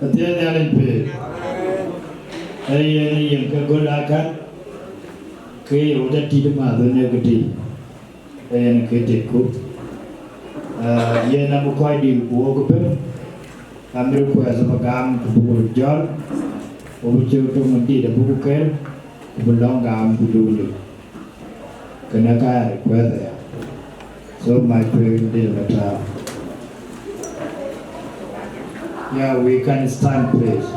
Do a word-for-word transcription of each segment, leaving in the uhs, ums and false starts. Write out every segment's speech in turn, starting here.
Athiɛɛi Nhialic pïïr. Ee yen, yen ke göl akan, ke ye wot atït madhun ë këtï. Ee yen ke tëkku. Ah, yen abï kɔc dït ku wok ëbën, am request ba gam ku buk röt jɔl, ku bï cök töŋ dït abuk ker, ku bï lɔ̈ŋ gam ku duk lip. Kënë ka request aya. So my prayer dït ba tääu. Yeah, we can stand, please.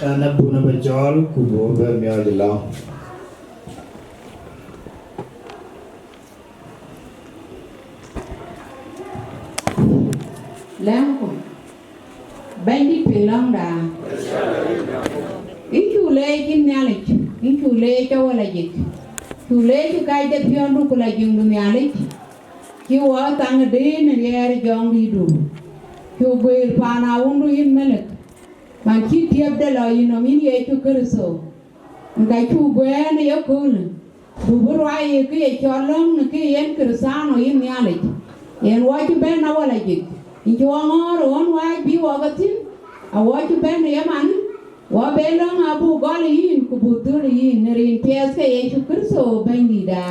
Ɛn abun abä cɔɔl, ku bï bɛ miɔɔc lɔ̈ŋ. Lɛ̈ŋku, Bɛ̈nydït piny lɔ̈ŋda, yïn cuk leec yïn Nhialic, yïn cuk leec awäl ajik, cuk leec cï kacde piɔ̈ndu ku la jiŋdu Nhialic, cï wɔ thaŋ ë dëën ë riɛɛr ë jɔŋdïïtdu, cuk guëër paan awundu yïn Melik, man cï tiëpde lɔ yïnɔm yïn Yecu Kërtho. Ka cuk guɛɛr në yeköölë, buk bï ruai ye kë ye cɔl lɔ̈ŋ në kë yen Kërthiano yïn Nhialic. Yen wɔ cï bɛ̈n awäl ajik, yïn cï wɔ ŋɔ̈ɔ̈r ë ɣön wääc bï wɔ ke thïn, awɔ cï bɛ̈n ë yeman, wɔ be lɔ̈ŋ abuk gɔl ë yïn, ku buk dhöl ë yïn, në rin piɛth ke Yecu Kërtho Bɛ̈nydïïtda.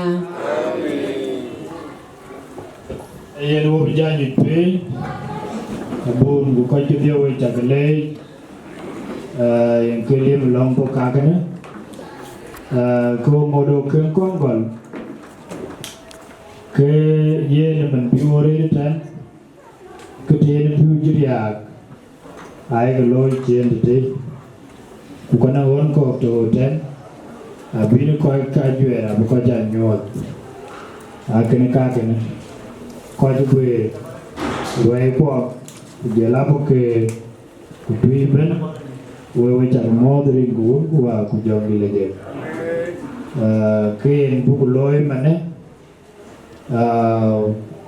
Yen wɔ bï jany piny, abun ku kɔc kedhie wek cak leec, eh, yen ke liep lɔ̈ŋ bɔ̈ kakënë, eh, ke wɔ ŋot wɔ kën kɔn gɔl, ke yen ëmën bï wɔ rëër tɛ̈n, ke tëën pïu cï riääk, ayek looi ciëën tëtëë, ku kɔn ë ɣön kɔ̈k tɔ̈ tɛ̈n, abï kɔc kajuɛɛr abï kɔc jal nyuɔɔth. Akënë kakënë, kɔc guëër ruɛɛi kuɔ, ku jɔl abɔ̈ ke, ku tui ëbën, wek we cak muɔ̈ɔ̈th rin ku wun ku wäär ku jɔŋdït lëdek. Ah, ke yen buk looi manë, ah,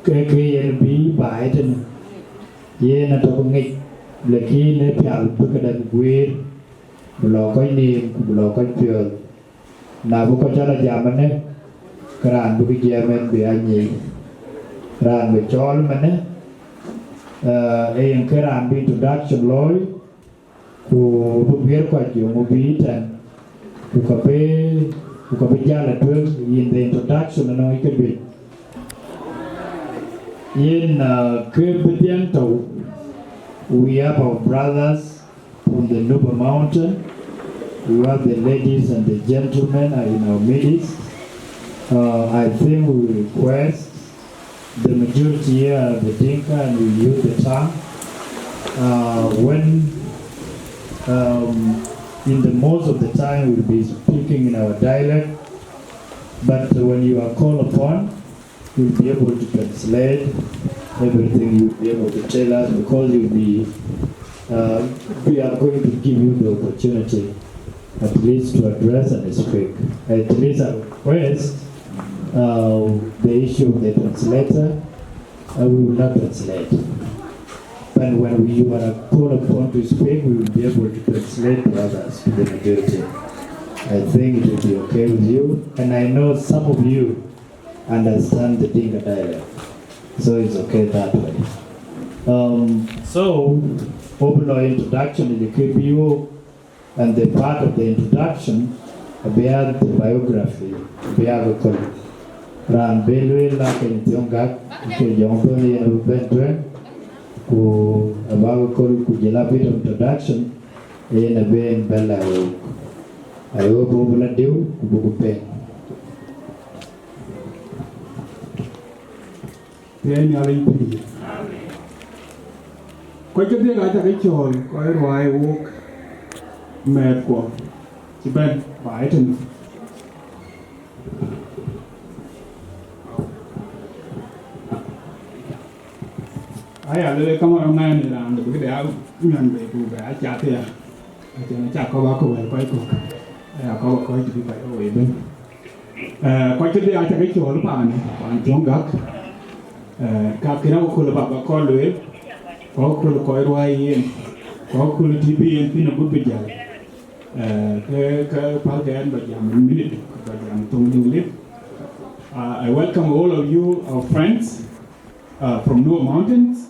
ke, ke yen bï baai tënë, yen atɔ̈ ke ŋic, lakin ë pial bï këdäŋ guëër, bï lɔ kɔc neem ku bï lɔ kɔc piɔ̈ɔ̈th. Na bï kɔc cɔl a jam ënë, ke raan bï kë jiɛɛm en bï a nyic. Raan bï cɔɔl ëmënë, eh, ee yen ke raan bï introduction looi, ku bï guiëër kɔc yöŋ bï tɛ̈n, ku ka bï, ku ka bï jäl atueŋ in the introduction ënɔɔnë ke juëc. Yen, ah, kë bï dhiɛŋ tɔ̈u, We have our brothers from the Nuba Mountain. We have the ladies and the gentlemen are in our midst. Uh, I think we request the majority here are the Dinka, and we use the tongue. Uh, when, um, in the most of the time, we'll be speaking in our dialect, but when you are called upon, you'll be able to translate everything. You'll be able to tell us because you'll be, uh, we are going to give you the opportunity at least to address and speak. At least I request, uh, the issue of the translator. Uh, we will not translate. But when we, you are called upon to speak, we will be able to translate to others, to the majority. I think it will be okay with you. And I know some of you understand the Dinka dialect. So it's okay that way. Um, so, open our introduction in the K P O, and the part of the introduction, abï ya the biography, abï ya ke köl. Raan bï lueel la ke Thiɔ̈ŋ Gak, ke jɔŋ bï yen abï bɛ̈n tueŋ, ku abï ya ke köl, ku jɔl a bit of introduction, yen abï yen bɛ̈n la wok. Ayok buk la diu, ku buk piny. Yen Nhialic pïïr. Kɔc kedhie ka cä ke cɔɔl, kɔc ruääi wok mɛɛthkuɔ cï bɛ̈n baai tënë. Aya lueel kaŋ ë ŋɛɛn ë raan de bï këde a nyuɛn bei ku bɛ a cath ya. Acïn acä kɔ̈k a kɔ̈k wɛ̈l kɔc kɔ̈k. Aya kɔ̈k a kɔc të bï kɔc ë woi bɛ̈n. Eh, kɔc kedhie acä ke cɔɔl paanë, paan Thiɔ̈ŋ Gak. Eh, ka kën akököl baba kɔn lueel, ku akököl kɔc ruääi yen, ku akököl të bï yen thïn agut bï jäl. Eh, ke, ke pälkë ɛn ba jam minute, ba jam thoŋ English. Uh, I welcome all of you, our friends, uh, from Nuba Mountains.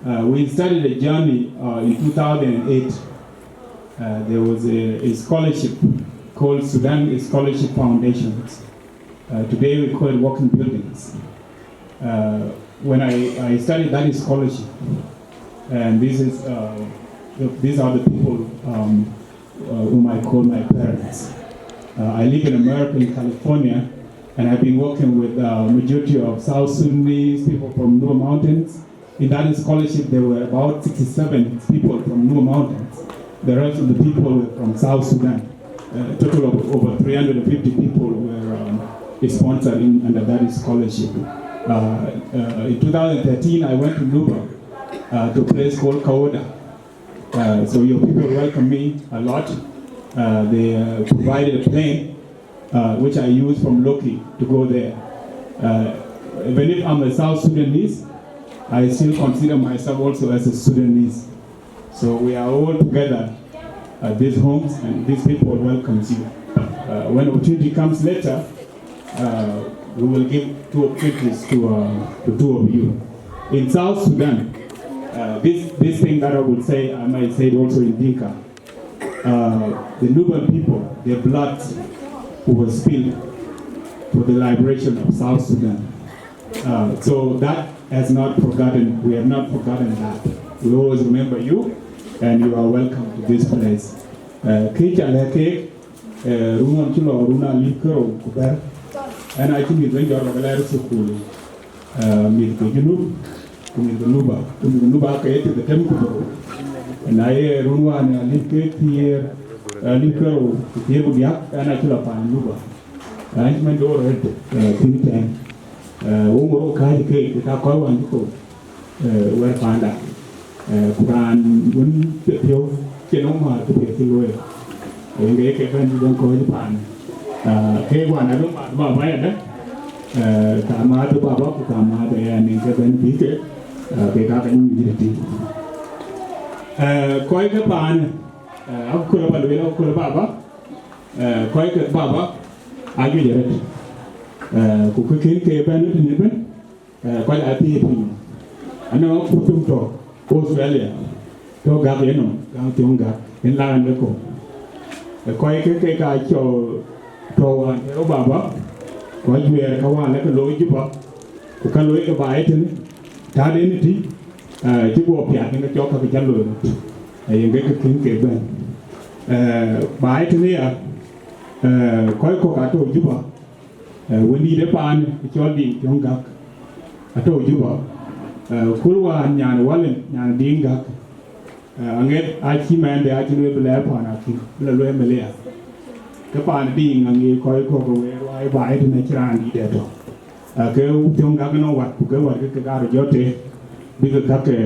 Uh, we started a journey, uh, in two thousand eight. Uh, there was a, a scholarship called Sudan Scholarship Foundations. Uh, today we call it Working Buildings. Uh, when I, I started that scholarship, and this is, uh, the, these are the people, um, uh, whom I call my parents. Uh, I live in America, in California, and I've been working with, uh, majority of South Sudanese people from Nuba Mountains. In that scholarship, there were about sixty-seven people from Nuba Mountains. The rest of the people were from South Sudan. A total of over three hundred fifty people were, um, sponsored in, under that scholarship. Uh, uh, in two thousand thirteen, I went to Nuba, uh, to a place called Kawoda. Uh, so your people welcomed me a lot. Uh, they, uh, provided a plane, uh, which I used from Loki to go there. Uh, even if I'm a South Sudanese, I still consider myself also as a Sudanese. So we are all together at these homes, and these people welcomes you. Uh, when opportunity comes later, uh, we will give two opportunities to, uh, to two of you. In South Sudan, uh, this, this thing that I would say, I might say it also in Dinka. Uh, the Nubian people, their blood was spilled for the liberation of South Sudan. Uh, so that has not forgotten, we have not forgotten that. We always remember you, and you are welcome to this place. Uh, kë ca lɛ̈k keek, eh, run ɣɔn cï lɔ run alip kerou ku bɛ̈t, ɛn acï mïth ben jɔt ba ke lɛɛr thukul, eh, mïth ke Junub, ku mïth ke Nuba, ku mïth ke Nuba ke ye thiërdhetem ku dhorou. Na ye run wään alip ke thiëër, alip kerou ku thiëër ku diäk, ɛn acï lɔ paan Nuba. Ɛn cï mɛn door rɛt, eh, thïn tɛ̈n. Eh, wo ŋot wo kääc keek, ke ka kɔc wään cï thou, eh, wɛ̈t paanda. Eh, ku raan wën piɛth piɔ̈u, cïn nɔm määr kë piɛth cï looi. Yen ke ye ke bɛ̈n bï bɛ̈n kɔ̈ɔ̈c paan. Ah, ke wään abï maath baba yadë, eh, ka maath baba ku ka maath ɣɛn yen ke bɛ̈n bï ke, eh, ke ka ke nyuc tëtï. Eh, kɔc ke paan, eh, akököl aba lueel akököl baba, eh, kɔc ke baba, ajuëc arëët. Eh, ku kë kën ke bɛ̈n tënë bɛ̈n, eh, kɔc aa thiëëc piny. Anɔŋ akut töŋ tɔ̈ Australia, tɔ̈ Gak yenɔm, Gak Thiɔ̈ŋ Gak, yen la ɣɛn ke kɔ̈u. Ee kɔc ke, ke ka cɔl tɔ̈ wään tëë rɔt baba, ku ajuɛɛr ka wään lɛ̈k ke looi Juba, ku ka looi ke baai tënë, taat en ë tïc, Cï guɔ piath në cɔk käk cä looi röt, yen ke kë kën ke bɛ̈n. Baai tënë ya, kɔc kɔ̈k atɔ̈ Juba, wëndït ë paan cɔl Diŋ Thiɔ̈ŋ Gäk, atɔ̈ Juba. Kul wään nyan Walin, nyan Diŋ Gäk, aŋet acï mɛnhde acï lueel bï lɛɛr paan akïm, bï la lueel Malia. Ke paan Diŋ aŋic kɔc kɔ̈k ke wëër wai baai tënë cï raan dït ë tɔ̈. Ke Thiɔ̈ŋ Gäk ënɔŋ wat, ku ke wat ke ke gaar jɔt tëë, bï ke gäk ke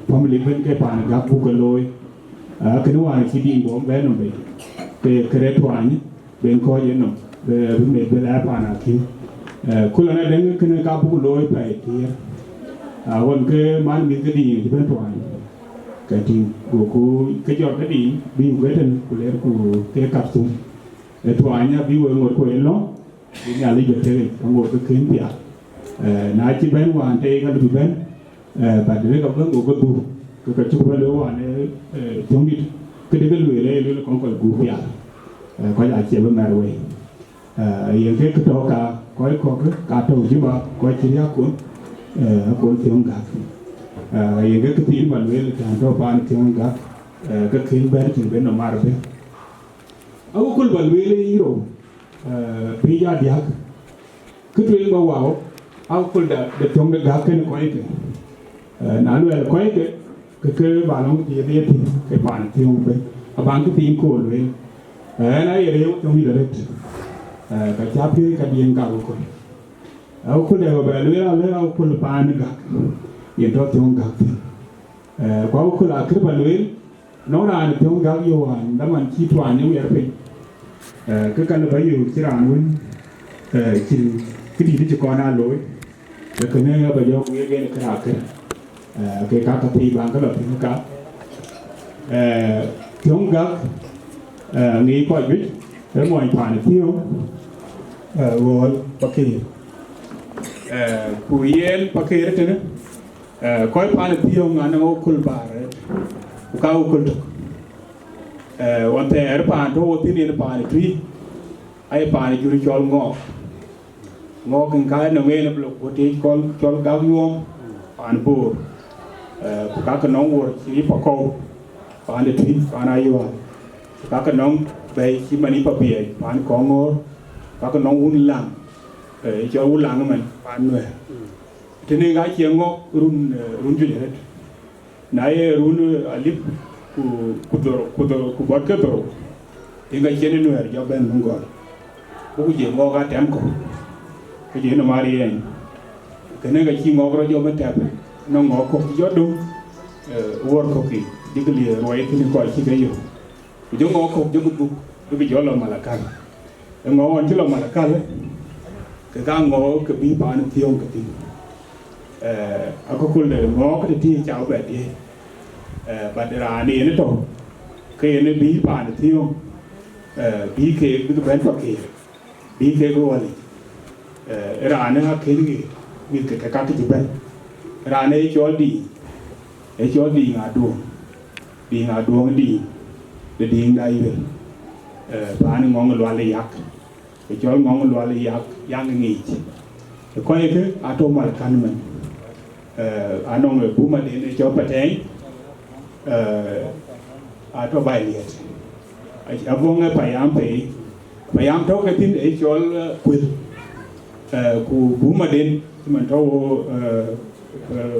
family bën ke paan Gäk buk ke looi. Kënë wään cï Diŋ bɔ̈ bɛ̈n nɔm bei, ke ke rɛt tuany, ben kɔc yenɔm, bï meth bï lɛɛr paan akïm. Ku lɔn adɛ̈ŋ kënë ka buk looi pɛi thiëër. Aɣɔn ke man mïth ke Diŋ cï bɛ̈n tuany, ke tïŋ, goku ke jɔt ke Diŋ bï ku ke tën ku ler ku ke Karthum. Ë tuany abï wek ŋot ku ë lɔ̈ŋ, bï Nhialic bɛ tek yic, aŋot ke kën piath. Na cï bɛ̈n wään tei ka lëu bï bɛ̈n, but rek abï ŋot ke dhuk, ke ka cuk bɛ̈n lueel wään ë Thiɔ̈ŋdït, këde ke lueel ë lueel kɔn kɔc gup piath. Kɔc acie bï mɛr wei. Yen ke kë tɔ̈ ka kɔc kɔ̈k ka tɔ̈ Juba, kɔc cï riääk kun, akun Thiɔ̈ŋ Gäk. Yen ke kë thiin ba lueel tɛ̈n tɔ̈ paan Thiɔ̈ŋ Gäk, ke kën bɛ̈n cïn ben nɔm mar bɛ̈n. Akököl ba lueel ë yï rou, pïïc aa diäk. Kë tueŋ ba wau, akököl de Thiɔ̈ŋ de Gäk kënë kɔckë. Na luɛɛl kɔckë, ke ke ba lɔ̈ŋ thiëëth ye thïn ke paan Thiɔ̈ŋ bɛ̈n, abaŋ kë thiin kool lueel. Ɣɛn aye rëëu Thiɔ̈ŋdït arëët, ka cä piööc ka diɛɛŋ ka akököl. Akököl dɛ ba bɛ lueel alë akököl paan Gäk, yen tɔ̈ Thiɔ̈ŋ Gäk thïn. Ku akököl akër ba lueel, nɔŋ raan Thiɔ̈ŋ Gäk yök wään, dhaman cï tuany ë wiɛr piny. Ke ka lë ba yök cï raan wën cïn këdït cï kɔn aa looi, ke kënë aba jɔ wek en këraakë. Ke ka ka thii baŋ ke lɔ thïn ka. Thiɔ̈ŋ Gäk, ŋic kɔc juëc, ë mony paan Thiɔ̈ŋ, ɣɔɔl Pakëër. Ku yen Pakëër tënë, kɔc paan Thiɔ̈ŋ anɔŋ akököl baar arëët, ku ka akököl tök. Ɣɔn thɛɛr paan tɔ̈ wo thïn yen paan Tuï, aye paan jur cɔl Ŋɔɔk. Ŋɔɔk ën ka nɔŋ en abï lɔ guöt yic kɔl cɔl Gäk Yuɔɔm, paan Boor. Ku ka ke nɔŋ wuɔ̈r cï Pakɔ̈u, paan de Tuï, paan Ayual. Ku ka ke nɔŋ bɛ̈i cï man Pabiɛɛc, paan Kɔŋŋöör. Ku ka ke nɔŋ wun Laŋ, cɔl wun Laŋ ëmën, paan Nuɛɛr. Tënë ka cie Ŋɔɔk run, run juëc arëët. Na ye run alip ku, ku dhorou, ku dhorou, ku bɔt ke dhorou, yen ka cïn Nuɛɛr jɔ bɛ̈n bï gɔl. Ku ku je Ŋɔɔk atɛm kɔ̈u, ke je nɔm ariɛɛny. Kënë ka cï Ŋɔɔk rɔt jɔ bï tɛ̈p, nɔŋ Ŋɔɔk kɔ̈k cï jɔ döŋ, wuɔ̈r kɔ̈k yiic, jëkï liëër ruɔi thïn kɔc cï ke yök. Ku jɔ Ŋɔɔk kɔ̈k jɔkï dhuk, jɔkï jɔ lɔ Malakal. Ë Ŋɔɔk ɣɔn cï lɔ Malakal, ke ka Ŋɔɔk ke bï paan Thiɔ̈ŋ ke thïn. Akököl de Ŋɔɔk tëtïï cak bɛ diëëc, but raan yen tɔ̈, ke yen bï paan Thiɔ̈ŋ, bï keek bïk bɛ̈n Pakëër, bï kek ɣɔ̈lic. Ë raan ë akën ɣet, mïth ke ke kakë cï bɛ̈n. Raan ë cɔl Diŋ, ë cɔl Diŋ Aduɔŋ, Diŋ Aduɔŋ Diŋ, de Diŋ da Yuel, paan Ŋɔŋ Lual ë Yak, ë cɔl Ŋɔŋ Lual ë Yak, Yaŋ ŋic. Ë kɔckë atɔ̈ Malakal ëmën, anɔŋ ë bumaden ë cɔl Patɛɛny, atɔ̈ Bailiɛt. Abɔŋ ë payam pei, payam tɔ̈ ke thïn ë cɔl Kuël, ku bumaden cïmën tɔ̈ wo,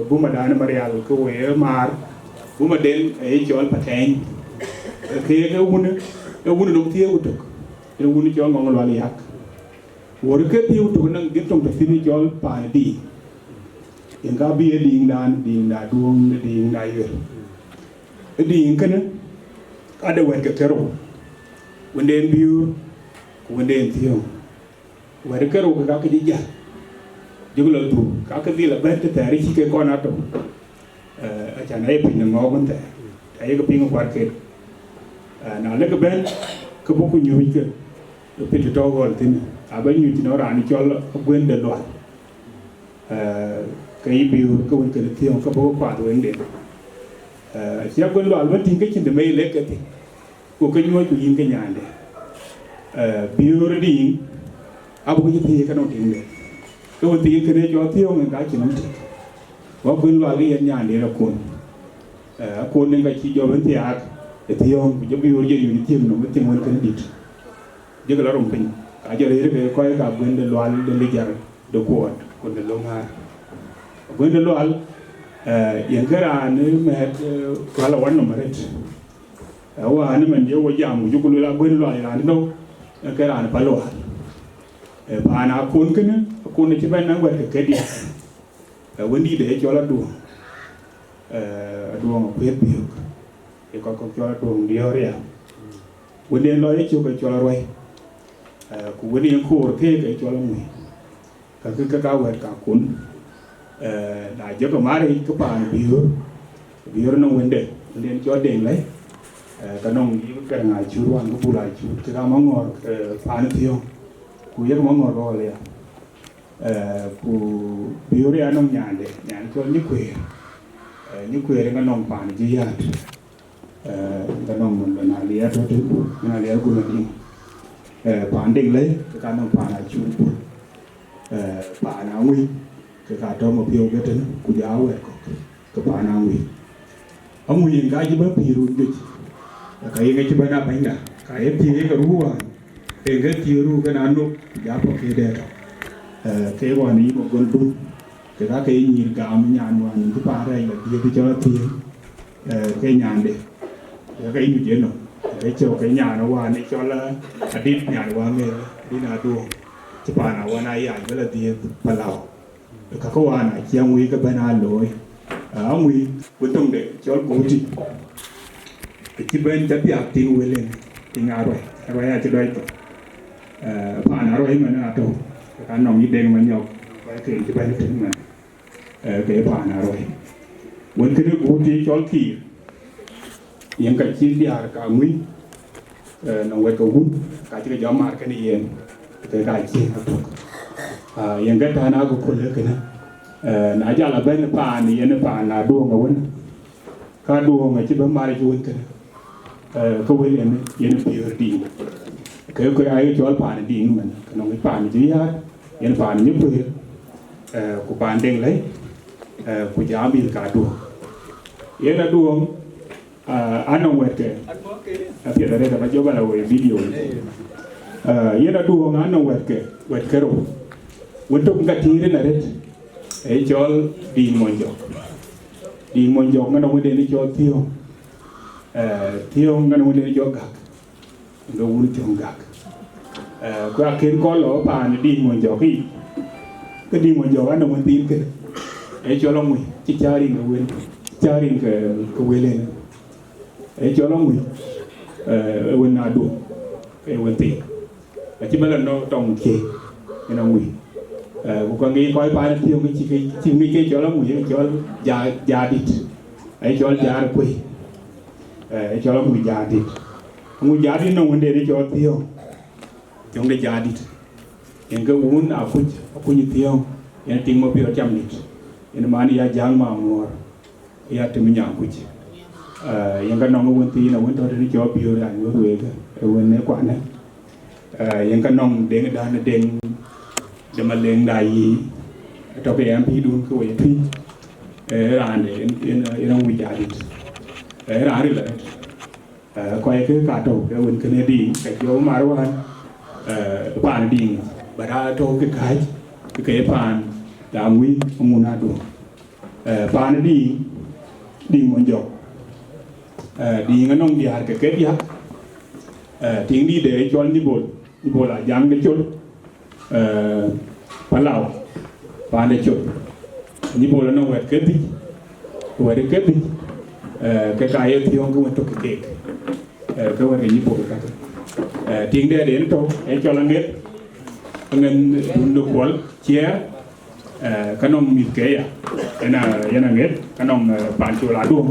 bumadan Marial ke wo ye maar, bumaden ë cɔl Patɛɛny. Ke ye ke wun, ë wun nɔm thiëëu tök, ë wun cɔl Ŋɔŋ Lual Yak. Wuɔ̈r ke thiëëu tök nɔŋ dhil töŋ tɔ̈ thïn cɔl paan Diŋ. Yen ka bï ë Diŋdan, Diŋda Duɔŋ, Diŋda Yuel. Ë Diŋ kënë, ka de wɛ̈t ke kerou, wënden Biöör, ku wënden Thiɔ̈ŋ. Wɛ̈t ke kerou ke ka ke jɔ jäl, jɔkï lɔ dhuk, ka ke dhil abɛ̈n tëthɛɛr cï ke kɔn atɔ̈. Acan aye piny në Ŋɔɔk wën thɛɛr, ayek piŋ kuat ket. Na lek bɛ̈n, ke bɔ̈ ku nyuuc ke, piny tɔ̈ ɣɔ̈l thïn, abä nyuc nɔŋ raan cɔl Aguënde Lual. Ke yï Biöör ke wën kënë Thiɔ̈ŋ ke bɔ̈ ke kuath wënde. Acï Aguënde Lual bɛ̈n tïŋ ke cïn dë mei lek ke thïn, ku ke nyuɔ̈c ku yïn ke nyande. Biöör Diŋ, abuk cï thiëëc ke nɔŋ tiŋde. Ke wën thiin kënë cɔl Thiɔ̈ŋ en ka cï nɔm tik. Ku Aguën Lual ke yen nyan de Akon. Eh, Akon ë ka cï jɔ bɛ̈n thiaak ë Thiɔ̈ŋ, ku jɔ Biöör jɔ yööc ë thiëŋ nɔm, ë thiëŋ wën kënë dït. Jɔkï la röm piny, ka jɔ rëër ke kɔc ke Aguën de Lual de Lijar de Kuɔɔt ku de Loŋaar. Aguën de Lual, eh, yen ke raan ë mɛ̈ɛ̈t, eh, Kual Awan nɔm arëët. Eh, wään ëmën ye wo jam, ku jɔku lueel Aguën Lual raan tënou, ë ke raan Palual. Eh, paan Akon kënë, Akon acï bɛ̈n naŋ wɛ̈t ke kedhie. Eh, wëndït ë cɔl Aduɔŋ, eh, Aduɔŋ Akuëth Biök, ye kɔc kɔ̈k cɔl Aduɔŋ Diɔ̈ɔ̈r ya. Wënden lɔ ye cök ë cɔl Aruɛi, eh, ku wën yen koor keek ë cɔl Aŋui. Kakë ke ka wɛ̈t ka Akon. Eh, na jɔkï mat yic ke paan Biöör, Biöör nɔŋ wënde, wënden cɔl Deŋ Lɛi, eh, ka nɔŋ yï Garaŋ Acuut wään ke Bul Acuut, ke ka Maŋɔ̈ɔ̈r, eh, paan Thiɔ̈ŋ, ku yek Maŋɔ̈ɔ̈r ke Ɣɔl ya. Eh, ku Biöör ya nɔŋ nyande, nyan cɔl Nyikuëër. Eh, Nyikuëër ë ka nɔŋ paan Jiëëc Yäät. Eh, ka nɔŋ mën bɛ̈n Aliɛɛr tɔ̈ tënë, mën Aliɛɛr Gul Adiŋ. Eh, paan Deŋ Lɛi, ke ka nɔŋ paan Acuut Bul. Eh, paan Aŋui, ke ka tɔ̈ Mapiɔ̈u ke tënë, ku jɔ wɛ̈t kɔ̈k, ke paan Aŋui. Aŋui yen ka cï bɛ̈n pïïr run juëc, ka yen ka cï bɛ̈n a bɛ̈nyda, ka ye thiëëc ke ruu wään, yen ke thiëëc ruu kën anök, ku jɔ pɔ̈k ke dɛ̈t tɔ̈. Eh, ke ɣɔn yï Magol Dum, ke ka ke nyïïr gam nyan wään cï paan rɛɛc la dhiëëth cɔl Athiëëŋ, eh, ke nyande, ke ka ke nyuc ënɔm, ke cɔk ke nyan wään cɔl, eh, Adït nyan wään ë Adït Aduɔŋ, cï paan Awan aa yac bï la dhiëëth Palau. Kakë wään acï Aŋui ke bɛ̈n aa looi. Aa, Aŋui wën töŋde cɔl Guti, acï bɛ̈n cä thiaak tiŋ wël en, tiŋ Aruɛi, Aruɛi acï dɔc thok. Eh, paan Aruɛi mɛn atɔ̈u, ka nɔŋ yï Deŋ Manyɔk, kɔc ke cï bɛ̈n tënë mɛn, eh, ke paan Aruɛi. Wën kënë Guti cɔl Kiir, yen ka cï diäär ka Aŋui, eh, nɔŋ wɛ̈t ke wun, ka cï ke jɔ mar kenë yen, ke ka cï athök. Ah, yen ke tɛ̈n akököl ë kënë. Eh, na jal a bɛ̈n paan, yen paan Aduɔŋ awën, ka Aduɔŋ acï bɛ̈n mar cï wën kënë. Eh, ke wël yen, yen Biöör Diŋ. Ke, ke aye cɔl paan Diŋ mɛn, ke nɔŋ paan Jiëëc Yäät, yen paan Nyikuëër, eh, ku paan Deŋ Lɛi, eh, ku jɔ mïth ka Aduɔŋ. Yen Aduɔŋ, ah, anɔŋ wɛ̈t ke, apiɛth arëët aba jɔ bä la woi video. Ah, yen Aduɔŋ anɔŋ wɛ̈t ke, wɛ̈t ke rou. Wën tök ka tiir en arëët, ee cɔl Diŋ Monyjɔk. Diŋ Monyjɔk ŋa nɔŋ wënden cɔl Thiɔ̈ŋ. Eh, Thiɔ̈ŋ ŋa nɔŋ wënden cɔl Gäk. Ŋa wun Thiɔ̈ŋ Gäk. Eh, ku akën kɔn lɔ paan Diŋ Monyjɔk yic. Ke Diŋ Monyjɔk anɔŋ wën thiin kënë, ee cɔl Aŋui, cï cäär rin ke wël, cï cäär rin ke, ke wël en. Ee cɔl Aŋui, eh, ee wën Aduɔŋ, ee wën thiin. Acï bɛ la nɔ̈k tɔŋ cie, yen Aŋui. Eh, ku ka ŋic kɔc paan Thiɔ̈ŋ cï ke, cï ŋic ke cɔl Aŋui, ee cɔl Ja-, Jadït. Ee cɔl Jaar Kuei. Eh, ee cɔl Aŋui Jadït. Aŋui Jadït nɔŋ wënden cɔl Thiɔ̈ŋ. Thiɔ̈ŋ de Jadït. Yen ke wun Akuc, Akuny Thiɔ̈ŋ, yen tiŋ Mabiör Camdït. Yen man ya Jaŋ Mamuɔɔr, ya tim Nyaŋ Kuc. Eh, yen ka nɔŋ wën thiin, awën tɔ̈ tënë cɔl Biöör ya nyuɔ̈th wek, ee wën ë kuanë. Eh, yen ka nɔŋ Deŋ Dan Deŋ de Maleŋ da yï, tɔ̈ ke M P dun ke woi tui. Eh, raan de, yen, yen, yen Aŋui Jadït. Eh, raan ril arëët. Eh, kɔc ke ka tɔ̈u ke wën kënë Diŋ, ka jɔ mar wään, eh, paan Diŋ, ba da tɔ̈u ke kääc, ke ke paan da Aŋui, Aŋun Aduɔŋ. Eh, paan Diŋ, Diŋ Monyjɔk. Eh, Diŋ anɔŋ diäär ke ke diäk. Eh, tiŋ dïït de cɔl Nyibol, Nyibol Ajaŋ de Col. Eh, Palau, paan de Col. Nyibol anɔŋ wɛ̈t ke dhïc, wɛ̈t ke dhïc, eh, ke ka ye Thiɔ̈ŋ ke wën tök ke keek. Eh, ke wɛ̈t ke Nyibol kakë. Eh, tiŋ dɛ̈t en tɔ̈u, ee cɔl Aŋeth, Aŋeth dun de Kuɔl Ciɛɛr, eh, ka nɔŋ mïth ke ya, yen a, yen Aŋeth, ka nɔŋ, eh, paan Col Aduɔŋ,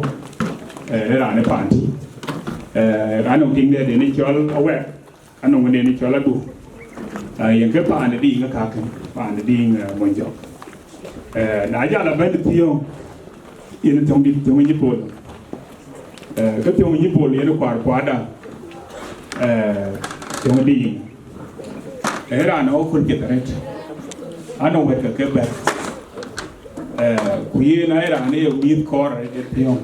eh, raan ë paan tï. Eh, ka nɔŋ tiŋ dɛ̈t en cɔl Awɛk, anɔŋ wënden cɔl Adu. Ah, yen ke paan de Diŋ kakë, paan de Diŋ, eh, Monyjɔk. Eh, na jal a bɛ̈n Thiɔ̈ŋ, yen Thiɔ̈ŋ dït, Thiɔ̈ŋ Nyibol. Eh, ke Thiɔ̈ŋ Nyibol yen kuar kuarda, eh, Thiɔ̈ŋ Diŋ. Ee raan ë aköl piɛth arëët. Anɔŋ wɛ̈t ke ke bɛ̈t. Ku yen aa raan ë ye mïth kɔɔr ë piɔ̈u.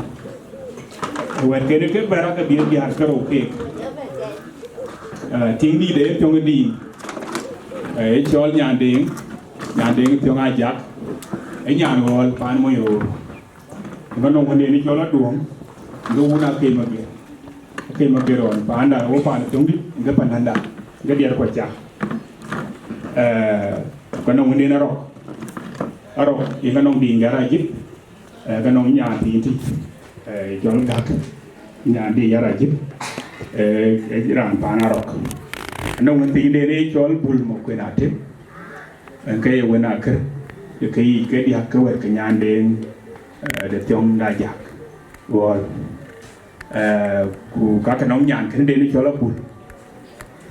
Wɛ̈t kënë ke bɛ̈r ake bï diäär ke rou keek. Tiŋ dït ë piɔ̈u ë diŋ, ë cɔl Nyandeŋ, Nyandeŋ piɔ̈u Ajak, ë nyan ɣɔ̈ɔ̈l paan Monyroor. Ëmɛn nɔŋ wënden ë cɔl Aduɔŋ, ke wun Akëc Mager. Akëc Mager ɣɔn paanda, wo paan piɔ̈u dït, ke pananda, ke diɛt kɔc ca. Ke nɔŋ wënden Arɔk. Arɔk ye ke nɔŋ diŋ Yar Ajïth, ke nɔŋ nyan thiin tï, cɔl Gäk, nyan diŋ Yar Ajïth, raan paan Arɔk. Anɔŋ wën thiinden ë cɔl Bul Makuën Atëm, ke ye wën Akër, ke yic ke diäk ke wɛ̈t ke Nyandeŋ de Thiɔ̈ŋ de Ajak ɣɔ̈ɔ̈l. Ku ka ke nɔŋ nyan kënëden cɔl Abul.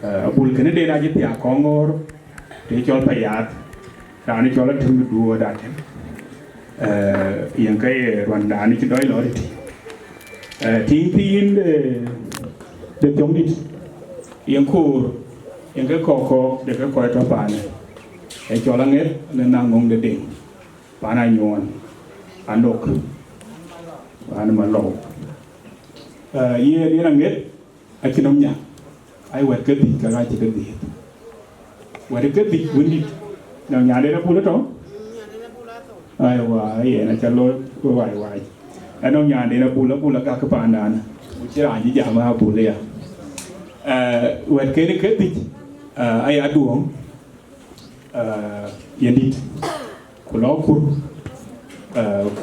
Abul kënëden acï thiaak kɔŋ ŋoor, të cɔl Payath, raan cɔl Atëm Duɔɔt Atëm. Yen ke ye ruandan cï dɔc lɔ tëtï. Tiŋ thiin de, de Thiɔ̈ŋdït, yen koor, yen ke kɔ̈k kɔ̈k de ke kɔc tɔ̈ paanë, ë cɔl Aŋeth në Naŋ Ŋoŋ de Deŋ, paan Anyuɔɔn, Anok, paan Malɔu. Yen, yen Aŋeth, acï nɔm nya, ai wɛ̈t ke dhïc, ka ɣa cï ke dhiëëth. Wɛ̈t ke dhïc wëndït, nɔŋ nyanden Abul ë tɔ̈? Aiwa, yen aca looi wai wai. Anɔŋ nyanden Abul, Abul Agäk paandan, ku cï raan cï jam Abul aya. Wɛ̈t kënë ke dhïc, aya Aduɔŋ, yen dït, ku lɔ Kur,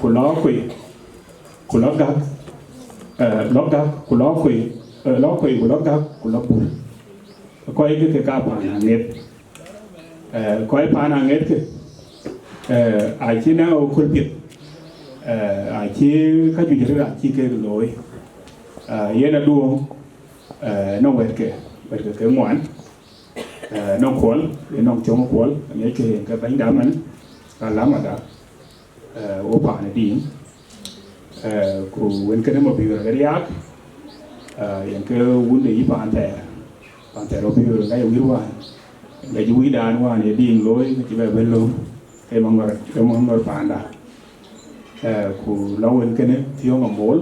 ku lɔ Kuei, ku lɔ Gäk, lɔ Gäk, ku lɔ Kuei, lɔ Kuei, ku lɔ Gäk, ku lɔ Bul. Kɔc ke ke ka paan Aŋeth. Kɔc paan Aŋeth ke, acï naŋ aköl piɛth, acï ka juëc rëër acï kek looi. Yen Aduɔŋ, nɔŋ wɛ̈t ke, wɛ̈t ke ke ŋuan. Nɔŋ Kuɔl, ë nɔŋ Thiɔ̈ŋ Kuɔl, aŋiɛckë yen ke bɛ̈nyda man, ka lamada, wo paan ë diŋ. Ku wën kënë Mabiöör ke riaak, yen ke wun de yï paan thɛɛr. Paan thɛɛr Mabiöör ŋa ye wïïr wään, ŋa cï wïïrdan wään ye diŋ looi, ke cï bɛ bɛ̈n lööm, ke Maŋɔr, ke Maŋɔr paanda. Ku lɔ wën kënë Thiɔ̈ŋ Amol,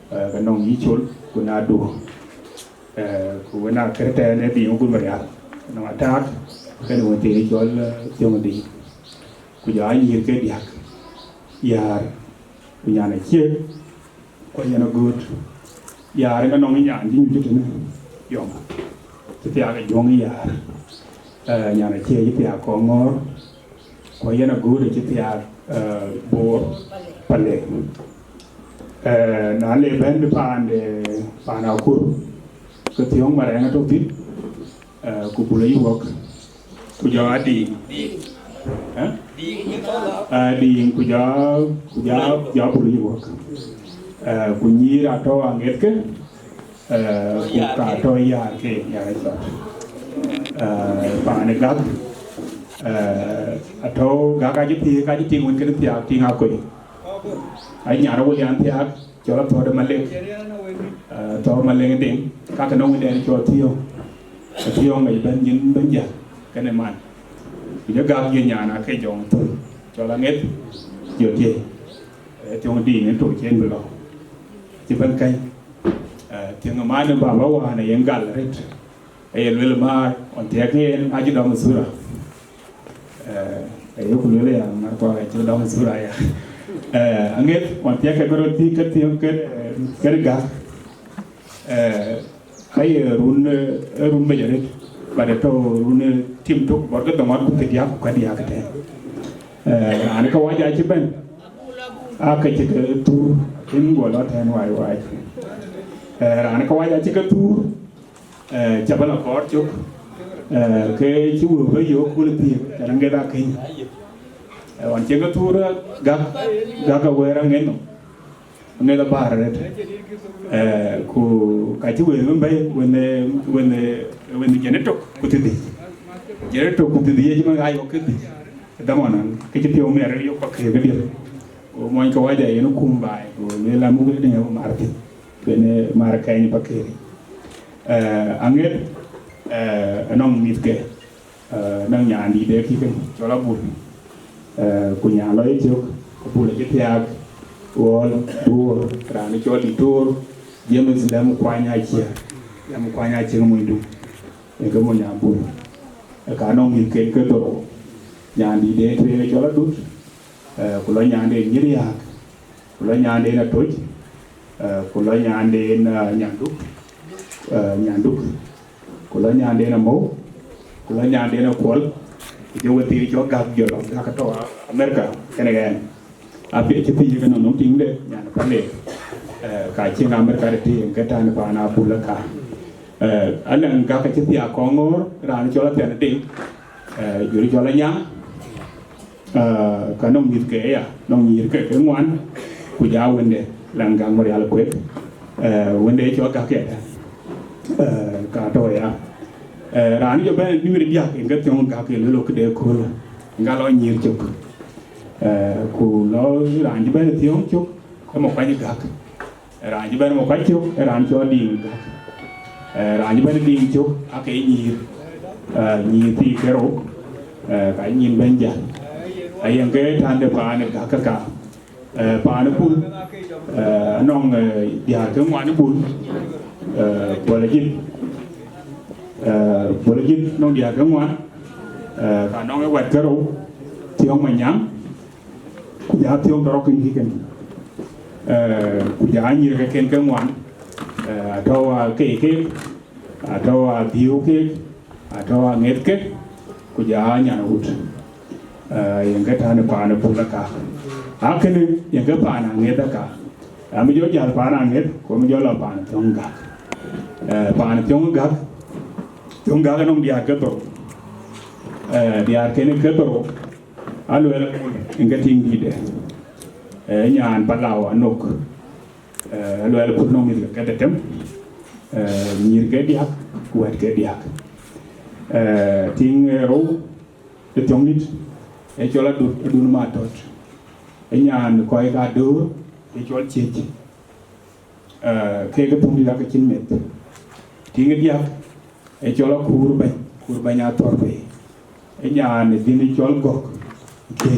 ke nɔŋ yï Col, ku na Aduɔŋ. Ku wën Akër tɛ̈ɛ̈n ë diŋ Agut Marial, nɔŋ Ataak, kënë wën thiin cɔl Thiɔ̈ŋ Diŋ. Ku jɔ anyïïr ke diäk, Yäär, ku nyan Aciëk, ku yen Agut. Yäär ë nɔŋ nyan cï nyuc tënë Yɔŋ, cï thiaak ë Juɔ̈ŋ Yäär. Nyan Aciëk cï thiaak kɔŋ ŋɔ̈ɔ̈r, ku yen Agut acï thiaak Boor Palek. Na le bɛ̈n paan de, paan Akur, ke Thiɔ̈ŋ Marɛɛŋ atɔ̈ thïn, ku Bul ayï wuɔk, ku jɔ Adiŋ. Adiŋ, ku jɔ, ku jɔ, jɔ Bul ayï wuɔk. Ku nyïïr atɔ̈ Aŋeth ke, ku ka tɔ̈ Yäär ke, Yäär acɔt. Paan ë Gäk, atɔ̈ Gäk acï thiëëk, acï tiŋ wën kënë thiaak, tiŋ Akuei. Aye nyan Awulian thiaak, cɔl Athɔ̈ɔ̈r de Malek, Athɔ̈ɔ̈r Malek Deŋ, ka ke nɔŋ wënden cɔl Thiɔ̈ŋ. Thiɔ̈ŋ aye bɛ̈n nyin bɛ̈n jäl, kënë man. Ku jɔ Gäk ye nyan Akëc Jɔŋ Thöl, cɔl Aŋeth, jɔ tiëëc. Thiɔ̈ŋ Diŋ ë tɔ̈ cen bï lɔ. Cï bɛ̈n käny. Thiëŋ ë man ë baba wään aye gal arët. Aye lueel maar, ɣɔn thiɛk yen acï dɔm ë thura. Aye ku lueel ya, maar kuak acï dɔm ë thura ya. Aŋeth, ɣɔn thiɛk ke röt thïn ke Thiɔ̈ŋ ke, ke Gäk. Aye run, run mec arët, but atɔ̈ run tim tök, bɔt ke dhoŋuan ku thiërdiäk ku kadiäk tɛ̈n. Raan ke wac acï bɛ̈n, aa ke cï ke thuur, yen guɔ lɔ tɛ̈n wai wai. Raan ke wac acï ke thuur, ca bɛ̈n akɔɔr cök, ke cï wëu bɛ̈n yök kul thiëëk, ca Aŋeth akëny. Ɣɔn cï ke thuur, Gäk, Gäk awëër Aŋeth nɔm. Aŋeth abäär arët. Ku ka cï wëu bɛ̈n bɛ̈i, wën, wën, wën jɛn ë tök ku thiërdhïc. Jɛn ë tök ku thiërdhïc, acï man aa yök ke dhïc. Dhaman nɔn, ke cï piɔ̈u miɛt arët yök Pakëër kedhie. Go mony ke wac yen kum baai, go lueel an, muk ë diŋ ë mar thïn. Kën ë mar kɛny Pakëër. Aŋeth, anɔŋ mïthke, nɔŋ nyan dït de kï kën, cɔl Abul. Ku nyan lɔ ye cök, Abul acï thiaak, Ɣɔl Duɔ̈ɔ̈r, raan cɔl Diktor James Lɛm Kuany Aciëk, Lɛm Kuany Aciëk Monydu, ë ke mony Abul. Ë ka nɔŋ mïthken ke dhorou, nyandït de tueŋ ë cɔl Adut, eh, ku lɔ nyanden Nyiriääk, ku lɔ nyanden Atoc, eh, ku lɔ nyanden, eh, Nyanduk, eh, Nyanduk, ku lɔ nyanden Amou, ku lɔ nyanden Akuɔl, ku jɔ wethii cɔl Gäk jɔ lɔ, Gäk atɔ̈ Amerika, kën ɣɛn. Apiɛth cï thiëëc ke nɔm nɔm tiŋde, nyan pande, eh, ka cieŋ Amerika de tïŋ ke tän paan Abul aka. Eh, Alɛŋ Gäk acï thiaak Kɔŋɔ̈ɔ̈r, raan cɔl Athian Deŋ, eh, jur cɔl Anyaŋ, eh, ka nɔŋ mïthke ya, nɔŋ nyïïrke ke ŋuan, ku ja wënde, Alɛŋ Gäk Marial Kuek, eh, wënde cɔl Gäk ya, eh, ka tɔ̈ ya. Eh, raan jɔ bɛ̈n nimir diäk, yen ke Thiɔ̈ŋ Gäk, ye luel këde kööl, yen ka lɔ nyïïr cök. Eh, ku lɔ raan cï bɛ̈n Thiɔ̈ŋ cök, ke Makuany Gäk. Raan cï bɛ̈n Makuany cök, ee raan cɔl Diŋ Gäk. Eh, raan cï bɛ̈n Diŋ cök, ake nyïïr. Eh, nyïïr thii ke rou, eh, ka nyin bɛ̈n jäl. Ayen ke tän de paan Gäk aka. Eh, paan Bul, eh, anɔŋ, eh, diäär ke ŋuan Bul, eh, Bol Ajïth. Eh, Bol Ajïth nɔŋ diäär ke ŋuan, eh, ka nɔŋ ë wɛ̈t ke rou, Thiɔ̈ŋ Manyaŋ, ku ja Thiɔ̈ŋ Tɔrɔk kën kï kën. Eh, ku ja nyïïr ke ken ke ŋuan, eh, atɔ̈ ake keek, atɔ̈ Adhiëu keek, atɔ̈ Aŋeth keek, ku ja Nyanwut. Eh, yen ke tän paan Bul aka. Akënë yen ke paan Aŋeth aka. Ami jɔ jäl paan Aŋeth, ku ami jɔ lɔ paan Thiɔ̈ŋ Gäk. Eh, paan Thiɔ̈ŋ Gäk, Thiɔ̈ŋ Gäk anɔŋ diäär ke dhorou. Eh, diäär kën ke dhorou, Aluɛl Bul, yen ke tiŋ dïïtde. Eh, nyan Palau Anok. Eh, Aluɛl Bul nɔŋ mïthke ke dhetem. Eh, nyïïrke diäk, ku wɛ̈tke diäk. Eh, tiŋ, eh, rou, de Thiɔ̈ŋdït, ee cɔl Adut, Adut Matɔ̈t. Ee nyan kɔc ka Döör, ee cɔl Ciëc. Eh, ke ke Thiɔ̈ŋdït ake cïn meth. Tiŋ ë diäk, ee cɔl Akuur Bɛ̈ny, Akuur Bɛ̈ny Athɔ̈r Pei. Ee nyan ë dhiën cɔl Gɔ̈k, ke,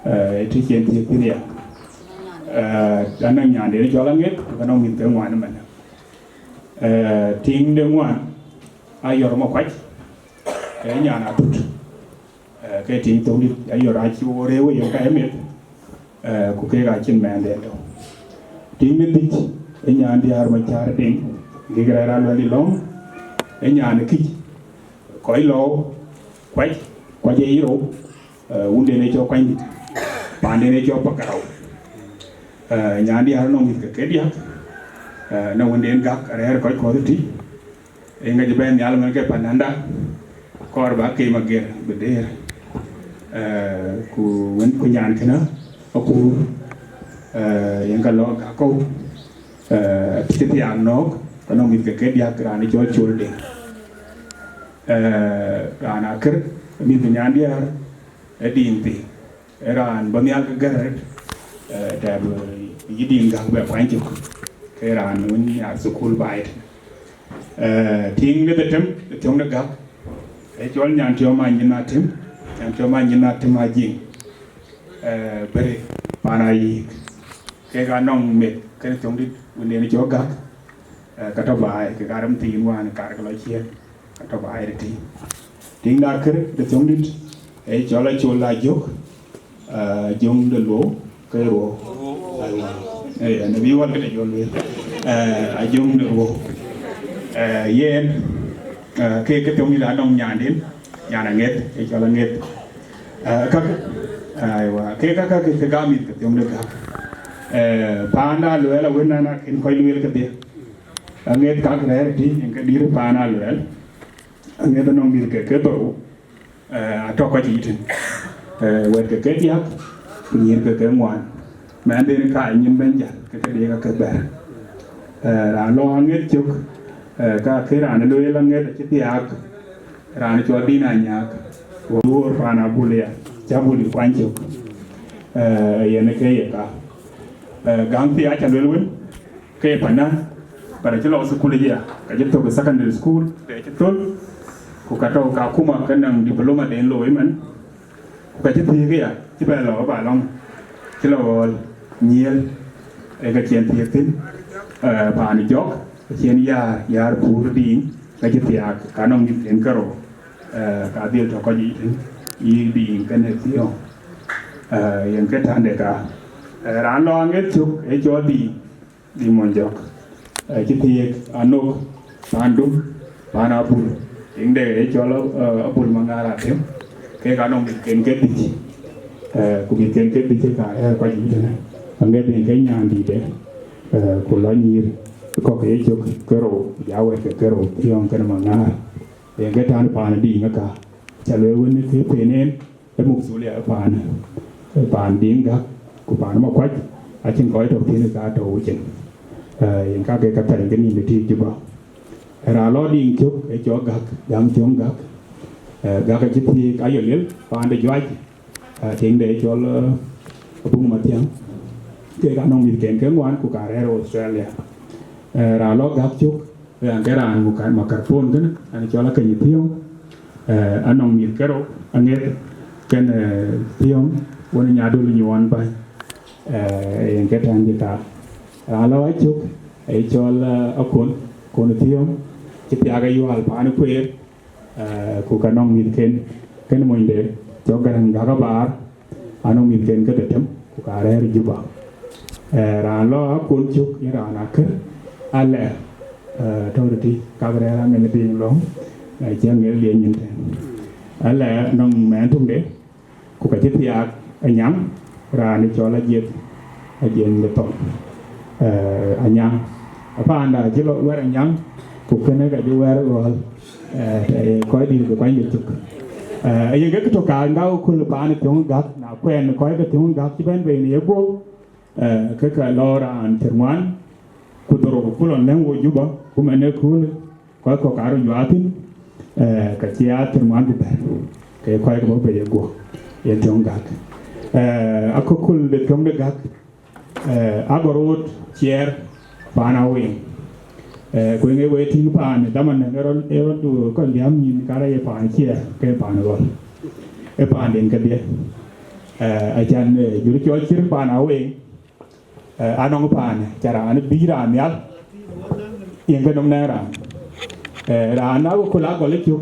eh, të cïn thiëk thïn ya. Eh, anɔŋ nyanden cɔl Aŋeth, ku ka nɔŋ mïthke ŋuan ëmën. Eh, tiŋ de ŋuan, Ayɔr Makuac, ee nyan Atut. Eh, ke tiŋ Thiɔ̈ŋdït, Ayɔr acï wo rëëu yen ka ye meth, eh, ku kek acïn mɛɛnde tɔ̈. Tiŋ de dhïc, ee nyan diäär Macär Deŋ, kek rɛ̈ɛ̈r Aluɛl Ilɔ̈ŋ, ee nyan ë Kic, kɔc Lɔu, Kuac, Kuac ee yï rou, eh, wunden ee cɔl Kuanydït, paanden ee cɔl Pakarau. Eh, nyan diäär nɔŋ mïthke ke diäk, eh, na wunden Gäk, rɛ̈ɛ̈r kɔc kɔ̈th ëtï, ee ŋa cï bɛ̈n nhial ëmën ke pananda, kɔɔr ba kem ager bï deer. Eh, ku wën, ku nyan kënë Akuur, eh, yen ka lɔ Gäk kɔ̈u, eh, cï thiaak nɔ̈k, ka nɔŋ mïthke ke diäk, raan cɔl Col Deŋ. Eh, raan akër, mïth nyan diäär, ee Diŋ Thii. Ee raan bɔ̈ nhial ke gär arëët, eh, tɛ̈ bï yï Diŋ Gäk bɛ kuany cök. Ke raan wën nhiaar thukul baai tënë. Eh, tiŋ de dhetem, de Thiɔ̈ŋ de Gäk, ee cɔl Nyantiɔm Anyin Atem, Nyantiɔm Anyin Atem Ajiŋ, eh, Bere, paan Ayïk. Kek anɔŋ meth, kënë Thiɔ̈ŋdït, wunden cɔl Gäk, eh, ka tɔ̈ baai, kek arem thiin wään, kar ke lɔ ciëën. Ka tɔ̈ baai tëtï. Tiŋ de akër de Thiɔ̈ŋdït, ee cɔl Acol Ajök, eh, Ajöŋ de Luɔu, ke Ruɔu. Aiwa. Eh, ënë bï wal këde jɔl lueel. Eh, Ajöŋ de Ruɔu. Eh, yen, eh, ke, ke Thiɔ̈ŋdït anɔŋ nyanden, nyan Aŋeth, ee cɔl Aŋeth. Eh, kakë, aiwa, ke kakë ke, ke gam mïth ke Thiɔ̈ŋ de Gäk. Eh, paan de Aluɛl awën nɛn akën kɔc lueel kedhie. Aŋeth kak rɛ̈ɛ̈r tï, yen ke dït paan Aluɛl. Aŋeth anɔŋ mïthke ke dhorou, eh, atɔ̈ kɔc yiic tïn. Eh, wɛ̈tke ke diäk, ku nyïïrke ke ŋuan. Mɛnhden ka nyin bɛ̈n jäl, ke ke diëëk ake bɛ̈r. Eh, raan lɔ Aŋeth cök, eh, ka ke raan lueel Aŋeth acï thiaak, raan cɔl Dïn Anyaak, Duɔ̈ɔ̈r paan Abul ya, cï Abul kuany cök. Eh, yen ke ye ka. Eh, gäŋ thiaak ca lueel wën, ke ye pandan, but acï lɔ thukul ëya, ka cï thök secondary school, ke cï thöl, ku ka tɔ̈ Kakuma ke nɔŋ diploma den looi ëmën, ku ka cï thiëëk ëya, cï bɛ lɔ ba lɔŋ, Cï lɔ ɣɔ̈l nyiël, ee ka cïn thiëëk thïn, ee, paan Jɔk, ka cïn Yäär, Yäär Kuur Diiŋ, ka cï thiaak, ka nɔŋ mïthken kerou, ee, ka dhil tɔ̈ kɔc yiic thïn, yï Diiŋ kenë Thiɔ̈ŋ, ee, yen ke tande ka. Ee, raan lɔ aŋiɛth cök, ee cɔl Diiŋ, Diiŋ Monyjɔk, ee, cï thiëëk, anök, paan Duk, paan Abul, tiŋde ee cɔl, ee, Abul Maŋar Atëm, kek anɔŋ mïthken kedhïc, ee, ku mïthken kedhïc ë ka rɛ̈ɛ̈r kɔc yiic tënë, aŋiɛth yen ke nyan dïïtde, ee, ku lɔ nyïïr kɔ̈k ye cök kerou, ja wɛ̈t ke kerou, Thiɔ̈ŋ kenë Maŋar, yen ke tande paan Diiŋ ë ka, ca lueel wën ke pen en, ë muk thulia ë paan, ë paan Diiŋ Gäk, ku paan Makuac, acïn kɔc tɔ̈ thïn ka tɔ̈ wucin. Ee, yen ka ke ka thɛɛr ke nïn ë tïïk Juba. Ee, raan lɔ Diiŋ cök, ee cɔl Gäk, Gäk Thiɔ̈ŋ Gäk. Ee, Gäk acï thiëëk ayɔl liel, paan de Juac, ee, tiŋde ee cɔl, ee, Abuŋ Mathiäŋ. Kek anɔŋ mïthken ke ŋuan, ku ka rɛ̈ɛ̈r Australia. Ee, raan lɔ Gäk cök, Ɣɛn ke raan muk makarpon kënë, an cɔl Akeny Thiɔ̈ŋ, ee, anɔŋ mïth kerou, aŋiɛth kenë, ee, Thiɔ̈ŋ, wën Nyadol Nyuɔɔn bäny, ee, yen ke tɛ̈n jë ka. Raan lɔ acök, ee cɔl, ee, Akon, Akon Thiɔ̈ŋ, cï thiaak ë Yual paan Kueer, ee, ku ka nɔŋ mïthken, kenë monyde, cɔl Gäräŋ Gäk Abaar, anɔŋ mïthken ke dhetem, ku ka rɛ̈ɛ̈r Juba. Ee, raan lɔ Akon cök, yen raan akër, Alɛ, ee, tɔ̈ tëtï, ka bï rɛ̈ɛ̈r amɛn Diiŋ lɔ̈ŋ, ee, cï aŋiɛth liec nyin tɛ̈n. Alɛ nɔŋ mɛn töŋde, ku ka cï thiaak Anyaŋ, raan ë cɔl Ajiëth, Ajiëth de Thɔŋ. Ee, Anyaŋ. Apaanda cï lɔ wɛ̈ɛ̈r Anyaŋ, ku kënë ka cï wɛ̈ɛ̈r Ɣɔ̈l, ee, ee, kɔc dït ke kuany ke cök. Ee, yen ke tök ka ŋak ë köl paan Thiɔ̈ŋ Gäk, na kuɛɛn kɔc ke Thiɔ̈ŋ Gäk cï bɛ̈n bei në yeguɔ̈p, ee, ke ke lɔ raan thiërŋuan, ku dhorou ku lɔ lɛ̈ŋ wo Juba, ku mɛn ë köölë, kɔc kɔ̈k aa röt juaar thïn, ee, ka cï aa thiërŋuan ku bɛ̈t, ke kɔc ke bɔ̈ bei yeguɔ̈p, yen Thiɔ̈ŋ Gäk. Ee, akököl de Thiɔ̈ŋ de Gäk, ee, agɔ röt ciɛɛr paan Aweŋ. Ee, ku ŋe we tïŋ paan, dhaman ë rɔt, ë rɔt du kɔc liääm nyïn, ka rɔt ye paan ciɛɛr, ke paan Ɣɔ̈l. Ee paanden kedhie. Ee, acan, ee, jur cɔl cïr paan Aweŋ, ee, anɔŋ paan, ca raan bï raan nhial, yen ke nɔm nɛ̈ɛ̈ŋ raan. Ee, raan na ku la gɔl ë cök,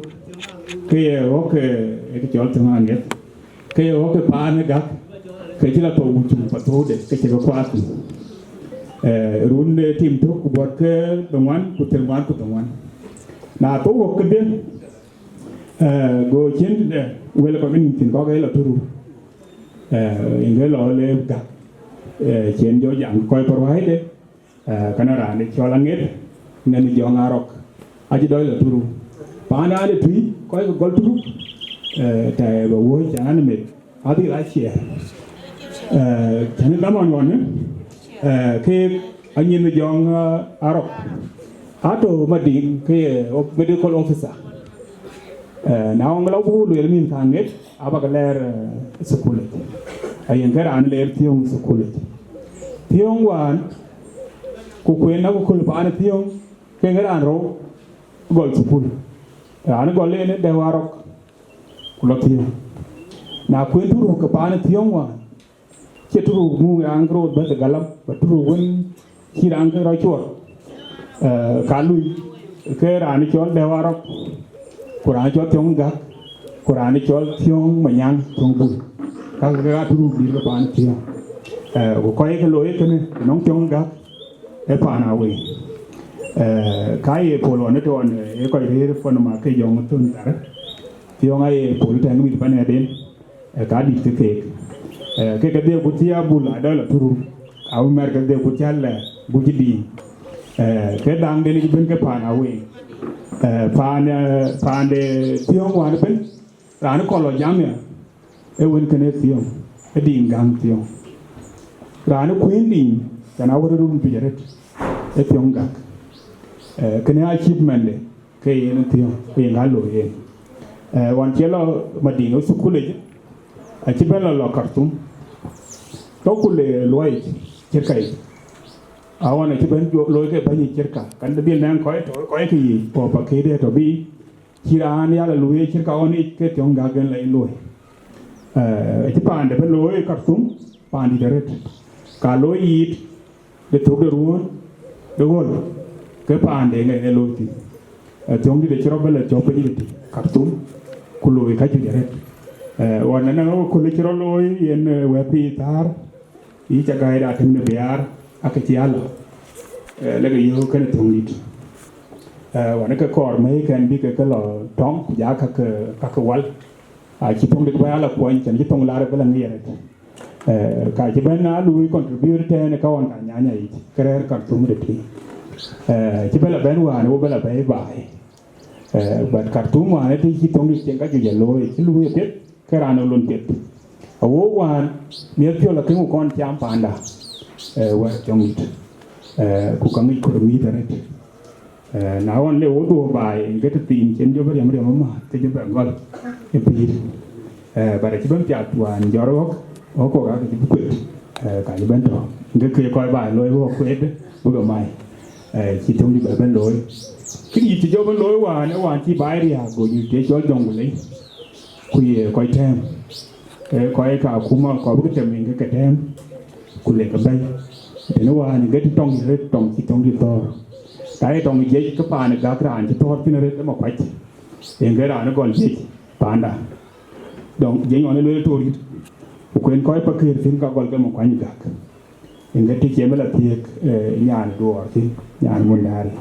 ke ye ɣɔ̈k, ee, ë ke cɔl Thiɔ̈ŋ Aŋiɛth. Ke ye ɣɔ̈k ë paan ë Gäk, ke cï la thou wucuŋ pa thoude, ke cï ke kuath thïn. Ee, run de tim tök ku buɔt ke dhoŋuan, ku thiërŋuan, ku dhoŋuan. Na thou ɣɔ̈k kedhie, ee, go cïn tëde wël kɔc ke nïm thïn kɔ̈k ke lɔ turu. Ee, yen ke lɔ le Gäk, ee, cïn jɔ jam kɔc pa ruääide, ee, kënë raan ë cɔl Aŋiɛth, nɛn Jɔŋ Arɔk, acï dɔc lɔ turu. Paan raan ë tui, kɔc ke gɔl turu, ee, tɛ̈ bä wuɔ̈c cän an meth, adhil aciɛɛr. Ee, cän ë dhaman ɣɔn, ee, keek anyin Jɔŋ, ee, Arɔk, atɔ̈ Madiŋ ke ye op-, medical officer. Ee, na ɣɔn lɔ buk lueel mïth ka Aŋiɛth, abäk lɛɛr, ee, thukul yic. Ayen ke raan leer Thiɔ̈ŋ thukul yic. Thiɔ̈ŋ wään, ku kueen akököl paan Thiɔ̈ŋ, ke ŋe raan rou gɔl thukul. Raan gɔl en ë Dɛ̈u Arɔk, ku lɔ Thiɔ̈ŋ. Na kueen turuk ke paan Thiɔ̈ŋ wään, cie turuk muk raan ke rot bɛ̈th ë galam, ba turuk wën cï raan ke rɔt cuɔt, ee, ka lui, ke raan cɔl Dɛ̈u Arɔk, ku raan cɔl Thiɔ̈ŋ Gäk, ku raan cɔl Thiɔ̈ŋ Manyaŋ, Thiɔ̈ŋ Bul. Kakë ke ka turuk dït ke paan Thiɔ̈ŋ. Ee, ku kɔc ke looi kënë, nɔŋ Thiɔ̈ŋ Gäk, ee paan Aweŋ. Ee, ka ye pol ɣɔn ë tɔ̈ ɣɔn, ee, kɔc rëër Panama ke Jɔŋ thön thar. Thiɔ̈ŋ aye pol tɛ̈n mïth pan ëden. Ee, ka dït ke keek. Ee, ke kedhie ku cï Abul adɔl aturu, abï mɛr kedhie ku cï Alɛ buc Diiŋ. Ee, ke dhaŋden cï bɛ̈n ke paan Aweŋ. Ee, paan, ee, paan de Thiɔ̈ŋ wään ëbɛ̈n, raan kɔn lɔ jam ya, ee wën kënë Thiɔ̈ŋ, ee Diiŋ Gäŋ Thiɔ̈ŋ. Raan kueen Diiŋ, cän awär run pic arëët, ee Thiɔ̈ŋ Gäk. Ee, kënë achievement de, ke yen Thiɔ̈ŋ, ke yen ka looi yen. Ee, ɣɔn cï lɔ Madiŋ ë thukul yic, acï bɛ̈n lɔ, lɔ Karthum. Tɔ̈ ku le luɔi cirka yic. Aɣɔn acï bɛ̈n juɔk looi ke bäny ë cirka. Kan dhil nɛ̈ŋ kɔc tɔ̈, kɔc ke yiic, kɔ̈k pa këde tɔ̈ bï, cï raan ya lɔ luui ë cirka ɣɔn yic ke Thiɔ̈ŋ Gäk en lɔ ye looi. Ee, acï paande bɛ̈n looi Karthum. paandït arëët, ka looi yiit de thök de ruɔ̈ɔ̈n de ɣöl, ke paande ŋɛn ë looi thïn. Ë, Thiɔ̈ŋdït acï rɔt bɛ lɔ cɔ̈p piny ëtï Khartoum, ku looi ka juëc arëët. Ë, ɣɔn ënɔɔnë ëköl cï rɔt looi yen, ë, wɛ̈t pïïr thäär, yï ca gäi da tëŋ në biaar, akë cï a lɔ, ë, lek yöök kënë Thiɔ̈ŋdït. Ë, ɣɔn ke kɔɔr mɛ̈i kɛn bï ke ke lɔ tɔŋ, ku ja kakë, kakë wal. Acï Thiɔ̈ŋdït bä ya lɔ kuɔny, cïn cï thoŋ laar bï lɔ ŋic arëët. Ë, ka cï bɛ̈n a luui contribute tɛ̈ɛ̈n ë ka ɣɔn ka nyanya yic, ke rɛ̈ɛ̈r Khartoum de tïŋ. Ë, cï bɛ lɔ bɛ̈n wään, wo bɛ lɔ bɛ̈i baai. Ë, but Khartoum wään ë tïŋ cï Thiɔ̈ŋdït cieŋ ka juëc ë looi, cï luui ë piɛth, ke raan ë lon piɛth. Awo wään, miɛt piɔ̈l akëŋ ku kɔn cam paanda, ë, wɛ̈t Thiɔ̈ŋdït. Ë, ku ka ŋic kor mïïth arëët. Ë, na ɣɔn le wo dhuɔ̈k baai, ŋet thiin cïn jɔ bï riɛm riɛm ëmääth, ke jɔ bɛ gɔl ë pïïr. Ë, but acï bɛ̈n piath wään jɔt ɣɔ̈k, ɣɔ̈k kɔ̈k aake cï bï kuet, ë, ka cï bɛ̈n tɔ̈. Ŋet ke kɔc baai looi ɣɔ̈k kueet, bï ke mai. Ë, cï Thiɔ̈ŋdït bɛ bɛ̈n looi. Kë dït cï jɔ bɛ̈n looi wään, ë wään cï baai riääk go nyuc të cɔl Jonglei, ku ye kɔc tɛ̈ɛ̈m. Ë, kɔc ka akuma kɔc bï ke tɛm yen ke ke tɛ̈ɛ̈m, ku le ke bɛ̈i. Tënë wään ŋet tɔŋ arëët, tɔŋ cï Thiɔ̈ŋdït thɔ̈ɔ̈r. Na ye tɔŋ jiëc, ke paan ë gäk raan cï thɔ̈ɔ̈r thïn arëët ë Makuac, yen ke raan ë gɔl jiëc paanda. Dɔŋ jiëc ɣɔn ë lueel Torit, ku kuen kɔc Pakëër thïn ka gɔl ke Makuany gäk. Yen ke të cï en bï lɔ thiëëk, ë, nyan duɔɔr thïn, nyan Mundari.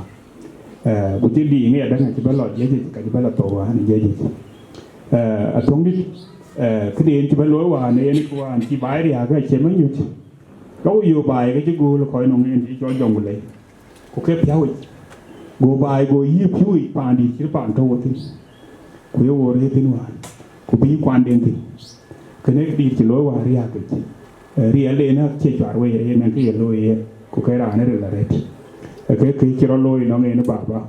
Ë, ku cï dïïŋ ë adäŋ acï bɛ lɔ jiëc yic, ka cï bɛ lɔ thou wään ë jiëc yic. Ë, Athiɔ̈ŋdït, ë, këde yen cï bɛ looi wään, yen kë wään cï baai riääk, acie manyuc. Lɔ ku yöök baai ke cï gööl kɔc nɔŋ yen cï cɔl Jonglei. Ku ke piɔ̈u yic, go baai go yï piɔ̈u yic paandït cït paan tɔ̈u thïn, ku ye wo rëër thïn wään, ku bï kuanden thïn. Kënë dït cï looi wään riääk yic, ë, riɛlden acie cuar wei, yen ë kë ye looi yen, ku ke raan ë ril arëët. Ë, ke kë cï rɔt looi nɔŋ en ë baba.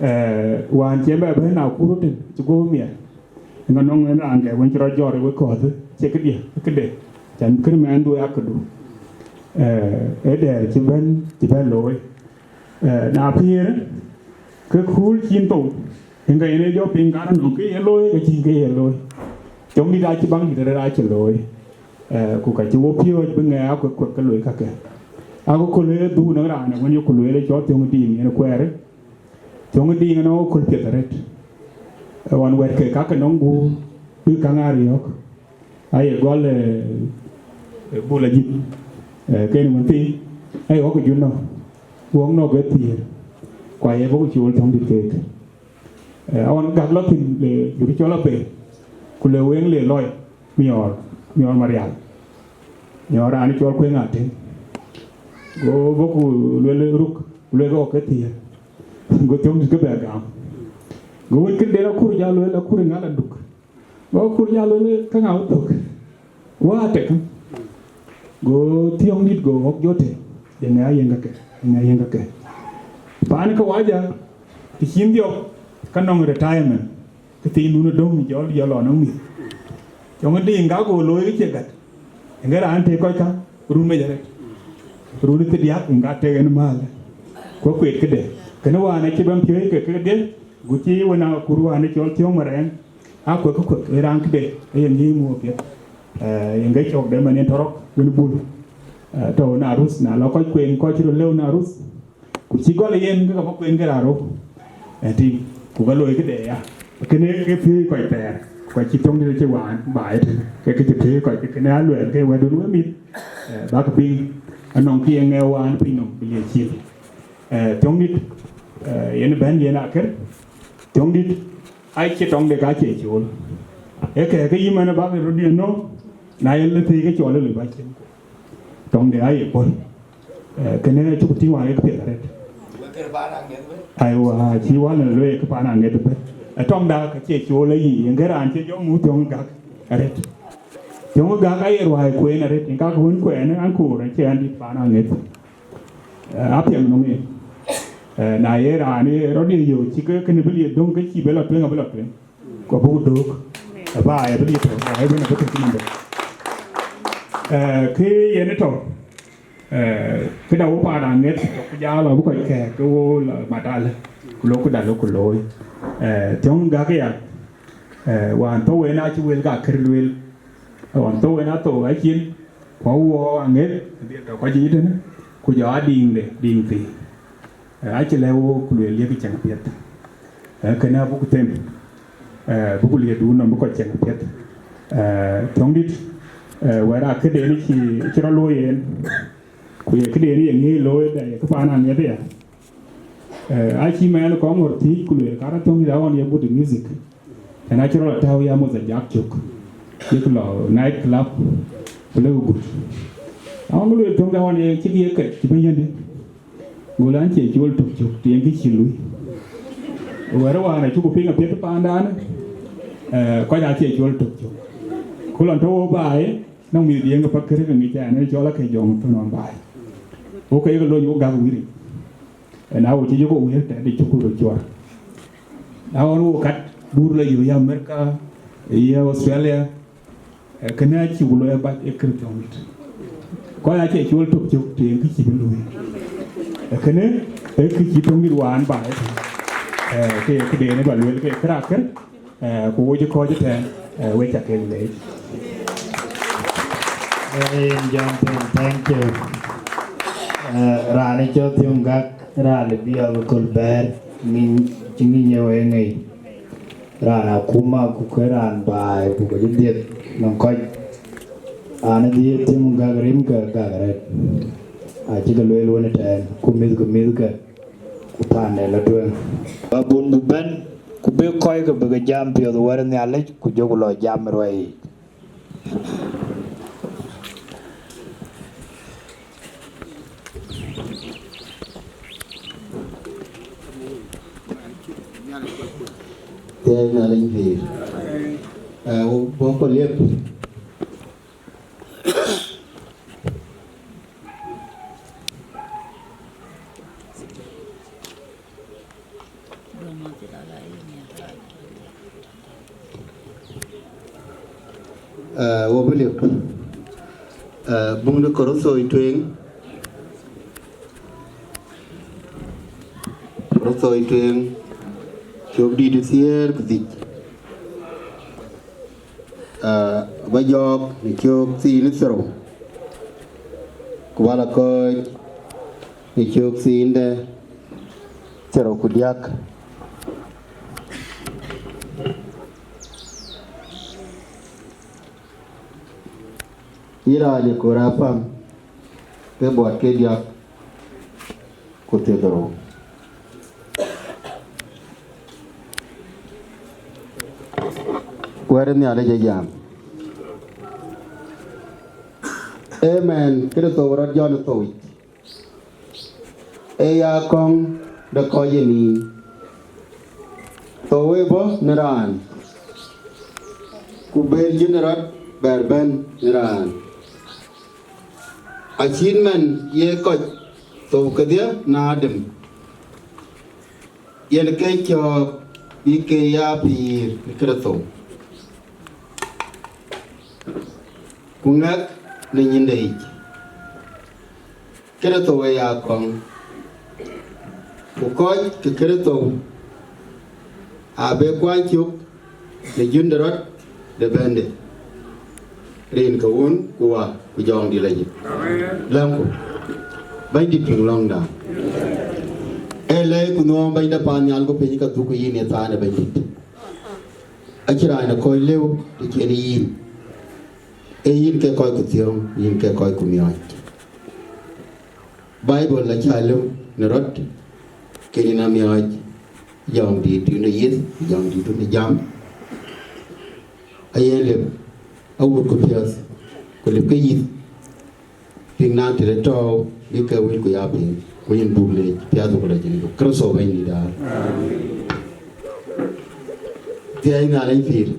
Ë, wään cï en bɛ bɛ̈n Nakuru tën, cï guɔ̈p miɛt. Ŋa nɔŋ en raan kɛ wën cï rɔt jɔt ë wek kɔ̈th, cie këdiɛ, këde. Can kën mɛnhdu ya këdu. Ë, ë dɛ̈ɛ̈r cï bɛ̈n, cï bɛ̈n looi. Ë, na piëër, ke kuul cïn thou, yen ke yen ë jɔ piŋ kan nɔŋ ke ye looi, ke cïn ke ye looi. Thiɔ̈ŋdït acï baŋ dït arëët acï looi. Ë, ku ka cï wo piööc bï ŋɛk akuek kuek ke loi kakë. Akököl ë dhuk nɔŋ raan ë wën yeku lueel ë cɔl Thiɔ̈ŋdït yen kuɛɛrë. Thiɔ̈ŋdït ënɔɔnë ë köl piɛth arëët. Ë ɣɔn wɛ̈t ke kakë nɔŋ guur, bï käŋ aa riɔ̈ɔ̈k. Aye gɔl, ë, ë, bul ajïth, ë, ken wën thii, aye ɣɔ̈k ë jut nɔ̈k, wok nɔ̈k ë thiëër, ku aye bɔ̈ ku cool Thiɔ̈ŋdït keek. Ë, aɣɔn gäk lɔ thïn le jut cɔl Apei, ku le weŋ le lɔi, miɔɔr, miɔɔr Marial. Miɔɔr raan cɔl Kueŋ Atëŋ. Go bɔ̈ ku luel ruk, ku luel ke ɣɔ̈k ë thiëër. Go Thiɔ̈ŋdït ke bɛ gam. Go wën këden akur ja lueel, akur ë ŋal aduk. Go akur ja lueel, ka ŋa wä thök? Wä atek. Go Thiɔ̈ŋdït go ɣɔ̈k jɔ të. Ye ŋa yen kakë? Ye ŋa yen kakë? Paan ke waja, të cïn dhiɔp, ka nɔŋ retirement. Kë thiin dun ë döŋ jɔl jɔl lɔ nɔŋ mïth. Thiɔ̈ŋdït ŋa go looi ke cie gät. Ŋa raan të kɔc ka, run mec arëët. Run ë thiärdiäk, ŋa tek en mäl. Ku kuet këde. Kënë wään acï bɛ̈n piööc ke këde, ku cï wën akur wään ë cɔl Thiɔ̈ŋ Marɛɛŋ. Aa kuek, kuek, ë raan këde, ë yen ŋic muk piɛth. Ë, yen ke cɔk de man yen tɔ̈ rɔt, wën bul. Ë, tɔ̈ Narus, na lɔ kɔc kueen, kɔc cï röt lëu Narus. Ku cï gɔl yen ke ka bɔ̈ kueen ke raan rou. Ëtï, ku ka looi këde ya. Kënë ke piööc kɔc thɛɛr, kɔc cï Thiɔ̈ŋdït cï wään baai tën, ke ke cï piööc kɔc, kënë aluɛɛl ke wɛ̈tdun wek mïth, ë, bäk piŋ, anɔŋ kë ye ŋɛk wään piny nɔm bï liec cil. Ë, Thiɔ̈ŋdït, ë, yen bɛ̈n yen akër, Thiɔ̈ŋdït, acie tɔŋde ka cie cool. Ee kɛ̈ɛ̈k ke yï man ë bäk röt yen nɔ̈k, na yen lɔ thëëi ke cɔl ë loi bä cieŋ. Tɔŋde aye pɔ̈l. Ë, kënë acuk tïŋ wään ke piɛth arëët. Aiwa, cï wään ë lueel ke paan aŋet ëbɛ̈n. Ë tɔŋda ka cie cool ë yic, yen ke raan cie jɔ muk Thiɔ̈ŋ Gäk arëët. Thiɔ̈ŋ Gäk aye ruääi kueen arëët, yen kakë wën kuɛɛn an koor acie an dït paan aŋet. Ë, apiɛŋ nɔŋ en. Ë, na ye raan ë rɔt ye yöök cï ke kënë bï liep döŋ ke cïï bï lɔ tueŋ abï lɔ tueŋ. Ku abuk döök. Ë, ba ë bï liep tɔ̈, ba ë bï na bï tɔ̈ cï nɔm bɛ̈n. Ë, kë yen ë tɔ̈. Ë, këda wo paan aŋet, ku jal abï kɔc kɛ̈ɛ̈k ke wo la mat alë. Ku lok ku dal ku looi. Ë, Thiɔ̈ŋ Gäk ya. Ë, wään thou en acï wël ka kër lueel. Ë, wään thou en athou acin. Ku awuɔ aŋëth, adhil tɔ kɔc yic tënë, ku jɔ adiiŋde, diiŋ thii. Eh, acï lɛ̈k wok ku lueel, yek cäŋ piɛth. Eh, kënë abuk them, eh, buk liëëtdun nɔm bï kɔc cäŋ piɛth. Eh, Thöŋdït, eh, wɛ̈t aa këden cï, cï rɔt looi yen, ku ye këden ye ŋiëc looi, bɛ ye kë paan amiɛth aya. Eh, acï mɛɛn kɔŋ ŋör thiëc ku lueel, ka rɔt Thöŋdït aɣɔn ye good music. Yen acï rɔt tääu ya mos ajak cök, yek lɔ night club, ku lek gut. Aɣɔn lueel Thöŋdït aɣɔn ye cïk ye kɛc cï bï yɛn dï. Go lɔ an cie col tök cök, të yen kë cï lui. Wɛ̈t wään acuk piŋ apiɛth paandan, eh, kɔc aa cie col tök cök. Ku lɔn tɔ̈ wo baai, nɔŋ mïth diëŋ ke pak kërë ke ŋic ɛn, ë cɔl ake jɔŋ thön ɣɔn baai. Wo ke yek lony wo gäk wïric. Ëna wo cï jɔk wëër tɛ̈ de cuk röt cuɔr. Na ɣɔn wo kat bur la yök ya America, ya Australia, eh, kënë acï ku looi abac ë kërë Thöŋdït. Kɔc acie col tök cök të yen kë cï bï looi. Eh, kënë, eh, kë cï Thöŋdït wään baai, eh, ke këden ba lueel ke kërë akër. Eh, ku wok cï kɔc ëtɛ̈ɛ̈n, eh, wek ca ke leec. Eh, yen John Piny, thank you. Eh, raan ë cɔl Thiöŋ Gak, raan ë bï aköl bɛ̈ɛ̈r, ŋiny, cï ŋiny ye wei ŋic. Raan akuma, ku ke raan baai, ku ke cï dhiëth nɔm kɔc. Raan ë dhiëth Thiöŋ Gak rimkë gak arëët. Acï ke lueel wën ëtɛ̈ɛ̈n, ku mïthkë mïthkë. Ku paande la tueŋ. Ba bun bï bɛ̈n, ku bï kɔc ke bï ke jam piɔ̈th wɛ̈t Nhialic, ku jɔku lɔ jam ruɛi yic. Thiëëc Nhialic pïïr. Eh, wo, wo kɔ liep. Eh, wo bï liep. Eh, buŋ de Korintho tueŋ. Korintho tueŋ. Cök dït thiëër ku dhïc. Ah, ba jɔɔk në cök thiin ë thiërrou, ku ba la kɔ̈ɔ̈c në cök thiin de thiërrou ku diäk. Yïn raan ë kɔɔr apam, ke buɔt ke diäk ku thiërdhorou. Wɛ̈t ë Nhialic ë jam. Amen. Kërtho rɔt jɔn ë thou yic. Ee ya kɔ̈ŋ de kɔc ë nïïm. Thou ë bɔ̈ në raan, ku bɛ̈ɛ̈r jïn rɔt bɛ̈ɛ̈r bɛ̈n në raan. Acït man ye kɔc thou kedhie në Adam, yen ke cɔɔk bï ke ya pïïr ë Kërtho, ku ŋɛk në nyinde yic. Kërtho ë ya kɔ̈ŋ, ku kɔc ke Kërtho abï kuany cök në jïn de rɔt de bɛ̈nde, rin ke Wun ku Wä ku Jɔŋdït Lajik. Läŋku, Bɛ̈nydït piŋ lɔ̈ŋda. Ee lɛ̈i ku nuɔɔm Bɛ̈ny de paannhial ku piny ka dhuk yïn ë thaani Bɛ̈nydït. Acïn raan ë kɔc lëu të cïn yïn. Ee yïn ke kɔc ku thiɔ̈ŋ, yïn ke kɔc ku miɔɔc. Baibol acä lëu në rɔt, ke yïn amiɔɔc, Jɔŋdït tun de yith, Jɔŋdït tun de jam. Aye lëp, awut ku piɔ̈th, ku lëp ke yith. Piŋ naŋ tëde tɔ̈u, bï ke wël ku ya piŋ, ku yïn buk leec, piath ku la jënë, Kërtho Bɛ̈nydït daal. Thiëëc Nhialic pïïr.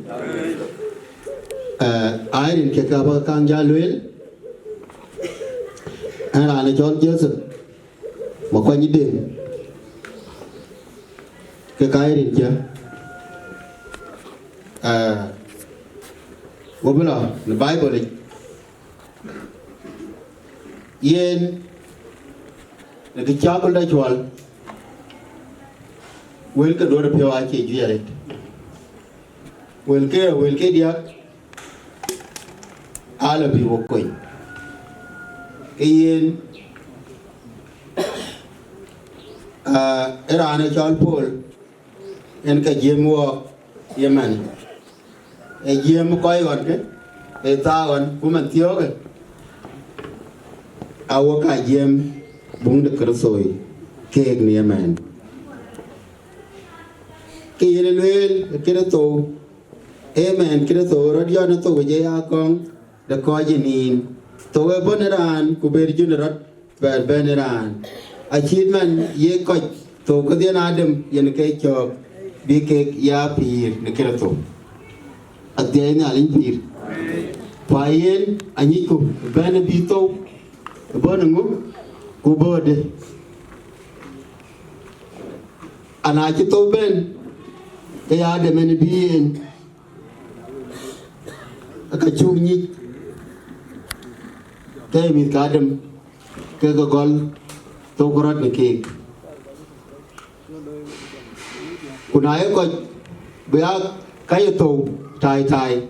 Eh, ai rin ke ka bä kaŋ ja lueel, ɛn raan ë cɔl Joseph, Makuany Deŋ, ke ka ai rin cä. Eh, wo bï lɔ në Baibol yic, yen në kë cä bï lɔ cuɔl, wël ke duɔ̈t piɔ̈u acie juëc arëët. Wël ke, wël ke diäk, ala bï wo kony. Yen, aa, ë raan ë cɔl Paul, en ka jiëm wɔɔk ye man. Ë jiëm kɔc ɣɔn ke, ë thaa ɣɔn, ku man thiɔ̈kë, a wɔ ka jiëm buŋ de Kërtho keek në ëmɛn. Ke yen ë lueel ë Kërtho, ëmɛn Kërtho rɔt yɔn ë thou ë je ya kɔŋ de kɔc ë niin. Thou ë bɔ̈ në raan, ku ber jun rɔt bɛ̈ɛ̈r bɛ̈n ë raan. Acït man ye kɔc thou kedhie Adem yen ke cɔɔk bï kek ya pïïr në Kërtho. Adhiɛɛi Nhialic pïïr. Pa yen anyicku bɛ̈n bï thou, bɔ̈ në ŋö, ku bɔ̈ de. Ana cï thou bɛ̈n, ke ya Adem en bï yen, ka cuk nyic, ke mïth ka Adem, ke ke gɔl thou rɔt në keek. Ku na ye kɔc bï ya ka ye thou taitai,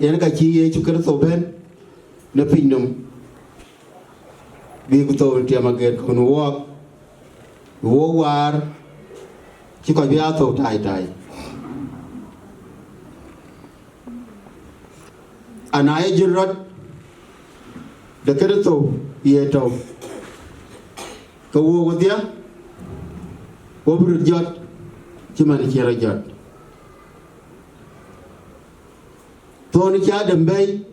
yen ka cï Yecu Kërtho bɛ̈n në piny nɔm, bï ku thou tiɛm ager kɔn wɔɔk, bï wok waar, cï kɔc bï ya thou taitai. Ana ye jur rɔt de Kërtho ye tɔ̈u, ke wok wedhie, wo bï röt jɔt, cï man cï rɔt jɔt. Thon cï Adem bɛ̈i,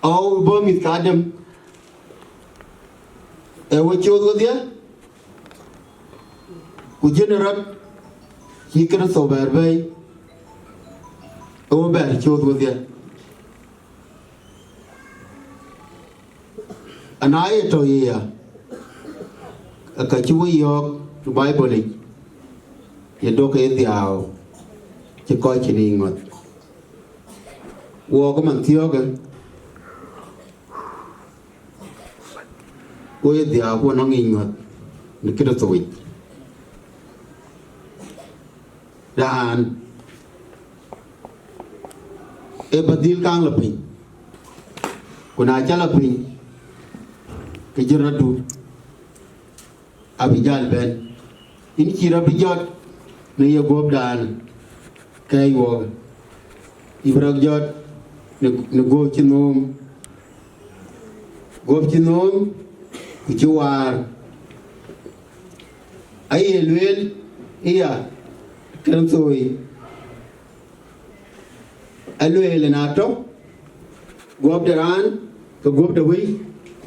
aa wo bɔ̈ mïth ka Adem, ee wo coth wedhie, ku jin rɔt cï Kërtho bɛ̈ɛ̈r bɛ̈i, ee wo bɛ̈ɛ̈r coth wedhie. Ana ye tɔ̈u ye ya, ka cï we yɔ̈ɔ̈k në Baibol yic, ye dok ye dhiau, cï kɔc cïn yic ŋɔ̈th. Wɔɔk man thiɔ̈kë, wo ye dhiau ku nɔŋ yic ŋɔ̈th në Kërtho yic. Raan ë bä dhil kaŋ lɔ piny, ku na cä lɔ piny, ke jï rɔtdu abï jäl bɛ̈n. Yïn cï rɔt bï jɔt në ye guɔ̈pdan kɛ̈ɛ̈c wɔk, yï bï rɔt jɔt në, në guɔ̈p cï nhööm, guɔ̈p cï nhööm, ku cï waar. Aye lueel ëya, Kërtho, alueel, na tɔ̈ guɔ̈p de raan, ke guɔ̈p de wëi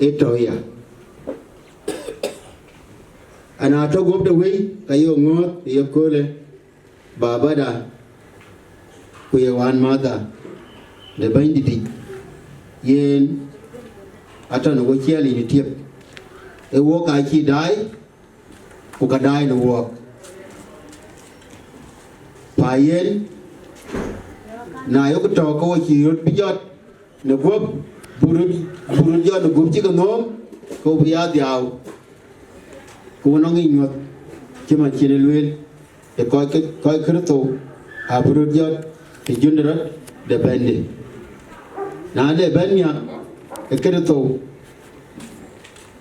ë tɔ̈ ëya. Ana tɔ̈ guɔ̈p de wëi, ka ye ŋɔ̈ɔ̈th ë ye köölë, Babada, ku ye wänmäthda de Bɛ̈nydïtic, yen atɔ̈ në wo ciɛɛl yïn ë tiëp, ee wok aa cï daai, ku ka daai në wook. Pa yen, na yok tɔ̈ ke wo cï röt bï jɔt në guɔ̈p, bï röt, bï röt jɔt në guɔ̈p cï ke nhööm, ke wo bï ya dhiau, ku wo nɔŋ yic ŋɔ̈th, cï man cïn ë lueel, ë kɔc ke, kɔc Kërtho abï röt jɔt ë jundë rɔt de Bɛ̈nydït. Na de bɛ̈n nhiäk ë Kërtho,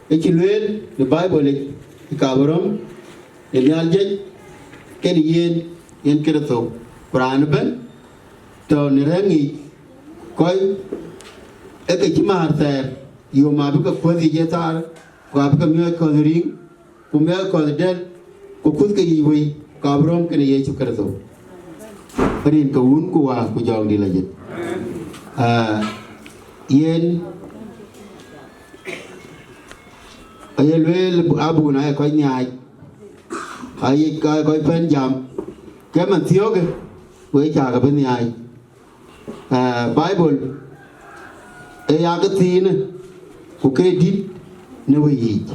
ë cï lueel në Baibol yic, ë ka bï röm në Nhialic jiëc kenë yen, yen Kërtho. Ku raan ëbɛ̈n tɔ̈ në rɛ̈ŋ yiic, kɔc ë ke cï määr thɛɛr, yom abï ke kuäth yic ë thaar, ku abï ke miɔɔc kɔ̈th riŋ, ku miɔɔc kɔ̈th dɛ̈t, ku kuth ke yic wëi, ku abï röm kenë Yecu Kërtho. Rin ke Wun ku Wä ku Jɔŋdït Lajik. Aa, yen aye lueel abun aye kɔc nhiaac, aye kɔc pɛ̈n jam, ke man thiɔ̈kë, wek cä ke bï nhiaac. Aa, Baibol ee ya ke thiinë, ku ke dït në weyiic,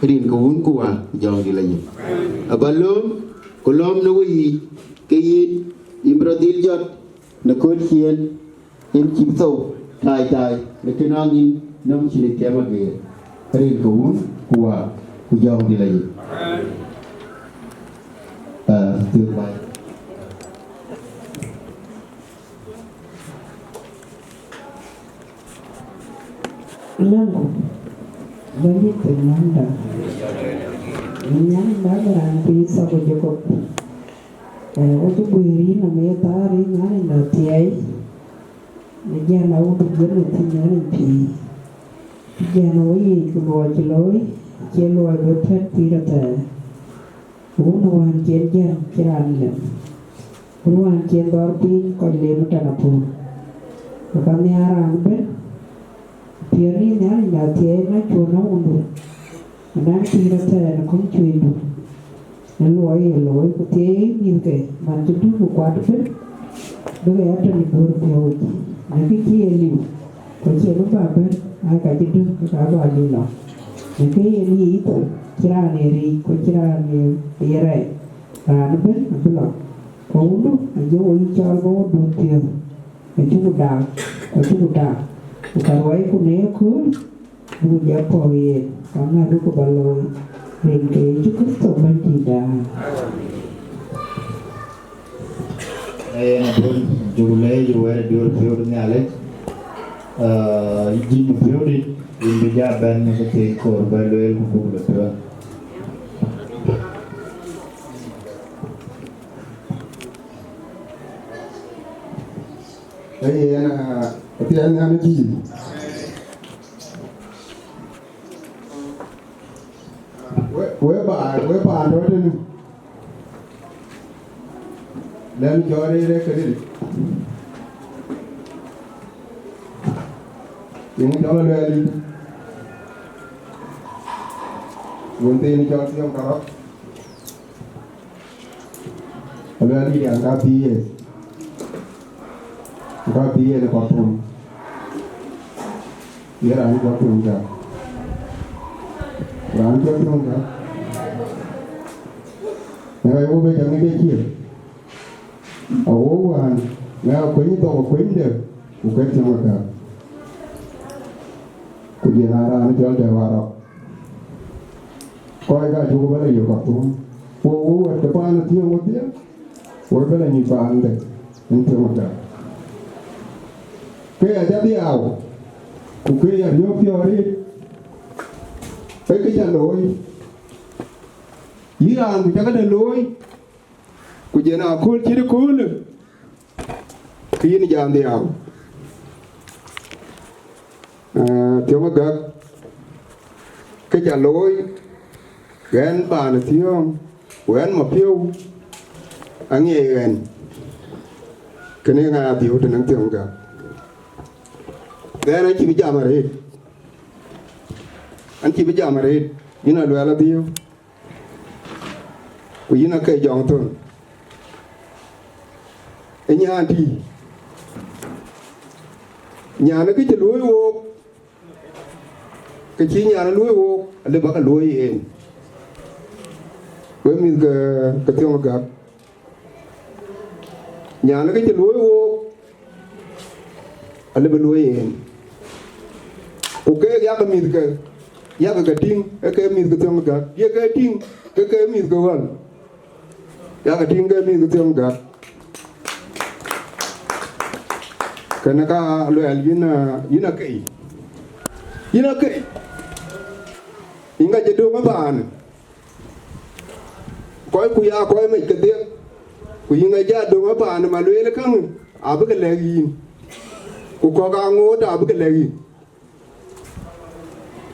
rin ke Wun ku Wä ku Jɔŋdït Lajik. Aba lööm, ku lɔ̈ɔ̈m në weyiic, ke yïn, yïn bï rɔt dhil jɔt në kööl ciëën, yen cï thou taitai në kënɔŋ yïn nɔm cïn ë tiɛm ageer, rin ke Wun ku Wä ku Jɔŋdït Lajik. Aa, thiëk baai. Lëŋku, Bɛ̈nydït piny Wënda, në nyan bä raan pïïr thok ë Jakop. Ee, wo cï guëër yïn nɔm ye thaar yï Nhialic lɔ thiɛɛi, në jɛn awut ë jiël ë thïn Nhialic pïïr. Cï jɛn wo yiic ku luɔi cï looi, acie luɔi bï pɛ̈t pïïr athɛɛr. Wun wään cïn jam cï raan lem, wun wään cïn dhɔ̈r piny kɔc lem ëtɛ̈n apuur. Ku ka nhiaar raan ëbën, piɔ̈n yï Nhialic na thiɛɛi na cuɔ̈n awundu, anɛn pïïr athɛɛr në kɔ̈ŋ cuëëcdu, në luɔi ye looi, ku thiɛɛi mïthke man cï duk ku kuat ëbën, bïk ya tɔ̈ në duöör piɔ̈u yic, në kë cï ye liu. Ku cie bï bä bɛ̈n, aa ka cï döŋ, ka bä lïï lɔ. Në kë yen yic, cï raan ë riic, ku cï raan ë ye rɛɛc, raan ëbën abï lɔ. Ku wundu, aye wo yï cɔɔl bä wo duk piɔ̈ɔ̈th, acuku daak, ku acuku daak. Ku ka ruaicku në ëkööl, buk jɔ pɔ̈u yen, ka ŋäthku bä looi, rin ke Yecu Kërtho Bɛ̈nydïïtda. Ee yen abun, jɔku leec wɛ̈t ë duöör piɔ̈u de Nhialic. Aa, yïn piɔ̈u dït, yïn bï ja bɛ̈n në kë thiin koor bä lueel ku buk lɔ piɔ̈ɔ̈th. Ee yen, aa, athiɛɛn nhial ë dïït. We, we ba, we ba tɔ̈ tënë. Lɛ̈n cɔɔl rëër ë këdït. Yïn cɔl aluɛɛl yïn. Wën thïn cɔl thiɔ̈ŋ karɔ̈k. Aluɛɛl yïn an, ka thii ye. Ka thii ye në Khartoum. Ye raan cɔl Thiɔ̈ŋ Gak. Raan cɔl Thiɔ̈ŋ Gak. Në ɣɛc wo be cä ŋic ë ciëër. Awo wään, ŋɛk akuëny thok akuënyde, ku ke Thiɔ̈ŋ Gak. Ku jël aa raan cɔl Dɛ̈ Warɔ̈k. Kɔc ka cuk bɛ lɔ yök Khartoum. Ku wo wɛ̈t ke paan ë Thiɔ̈ŋ wedhie, wo bɛ lɔ nyuc paande, en Thiɔ̈ŋ Gak. Ke ya jɔ dhiau, ku ke ya riɔ̈ɔ̈k piɔ̈ɔ̈th arëët, ee kë ca looi. Yïn raan ku ca këde looi, ku jɛn akööl cït ëköölë, ke yïn jam dhiau. Aa, Thiɔ̈ŋ Gak, kë ca looi, ɣɛn paan ë Thiɔ̈ŋ, ku ɣɛn Mapiɔ̈u, aŋiɛc ɣɛn. Kënë ŋa adhiu tënɔŋ Thiɔ̈ŋ Gak? Ɣɛn acï bï jam arëët. An cï bï jam arëët, yïn Aluɛɛl adhiu. Ku yïn Akëc Jɔŋ Thon, ë nyan tïï, nyan ë kë cï luöi wook, kë cï nyan ë luöi wook, alë bä ke luöi en. Wek mïth ke, ke Thiɔ̈ŋ Gak, nyan ë kë cï luöi wook, alë bï luöi en. Ku keek yak mïthke, yak ke tïŋ, ee ke mïth ke Thiɔ̈ŋ Gak, ye ke tïŋ, ke ke mïth ke ɣɔ̈l, yak ke tïŋ ke mïth ke Thiɔ̈ŋ Gak. Kënë ka luɛɛl yïn, aa, yïn Akëc. Yïn Akëc, yïn ka cï döŋ ë paanë. Kɔcku ya kɔc mec kedhie, ku yïn ŋa jɔ döŋ ë paan ë Malueel käŋ, abï ke lɛ̈k yïn, ku kɔ̈k aŋoot abï ke lɛ̈k yïn.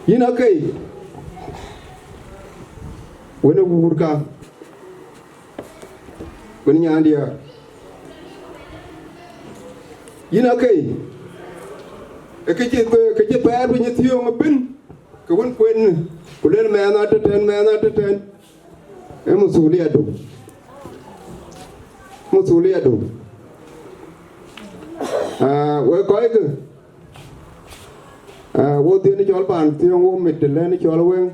Yïn Akëc, wën ë wuurka, wën nyandiɛ̈, yïn Akëc, ë kë cï, kë cï pɛɛr piny ë Thiɔ̈ŋ ëbën, ke wën kuenë, ku luel mɛɛn atëtɛ̈n, mɛɛn atëtɛ̈n. Ee masuliadu. Masuliadu. Aa, wek kɔckë, aa, wo dhiën cɔl paan Thiɔ̈ŋ, wo mit të lɛ̈n cɔl Weŋ.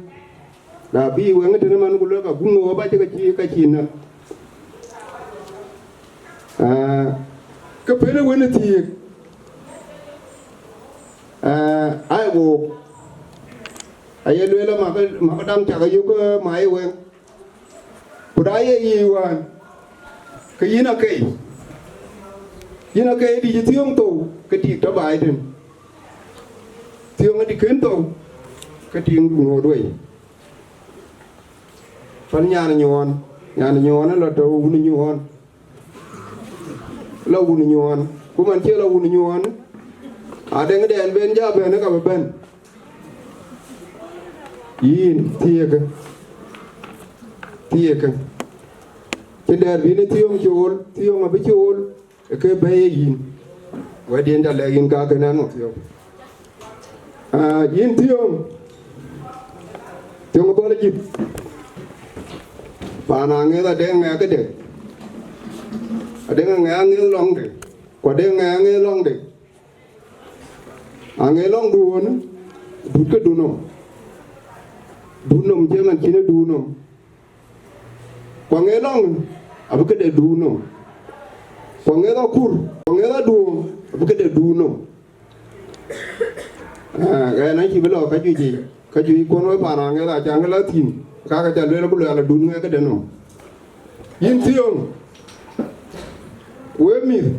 Na bï Weŋ tënë man ku lëk aguŋ ɣɔ̈p acï ka cï, ka cï näk. Aa, ke pënë wën ë thiëëk. Aa, ai wook. Aye lueel, amakë, makë dam cak ayök, ë, ma ye Weŋ. Ku da ye yiic wään, ke yïn Akëc, yïn Akëc dï cï Thiɔ̈ŋ thou, ke tik tɔ̈ baai tën. Thiöŋ adï kën thou, ke tiiŋdu ŋoot wei. Pan nyan nyuɔɔn, nyan nyuɔɔn ë lɔ tɔ̈u wun nyuɔɔn. Lɔ wun nyuɔɔn, ku man cie lɔ wun nyuɔɔn, adeŋ dɛn ben ja bɛ̈n ka bï bɛ̈n. Yïn thiëëkë, thiëëkë. Cïn dɛɛr bï në thiöŋ cool, thiöŋ abï cool, ë ke bɛ̈ɛ̈i ye yïn. Wɛ̈tdiɛn ca lɛ̈k yïn ka kën ɛn ŋö thiöŋ. Ah, yïn thiöŋ, thiöŋ bɔl jïth. Paan aŋëth adeŋ ŋɛk këde, adeŋ ŋɛk aŋëth lɔŋde, ku adeŋ ŋɛk aŋëth lɔŋde. Aŋëth lɔŋ duön, dut ke dut nɔm. Dut nɔm cï man cïn ë dut nɔm. Ku aŋëth lɔŋ abï këde dut nɔm. Ku aŋëth akur, ku aŋëth aduöŋ abï këde dut nɔm. Ah, ɣɛn acï bï lɔ ka juëc yic, ka juëc kuɔn wek paan aŋëth acaŋ ke la thïn, ka ke ca lueel ku luɛɛl adun ŋɛk këde nɔm. Yïn thiöŋ, wek mïth,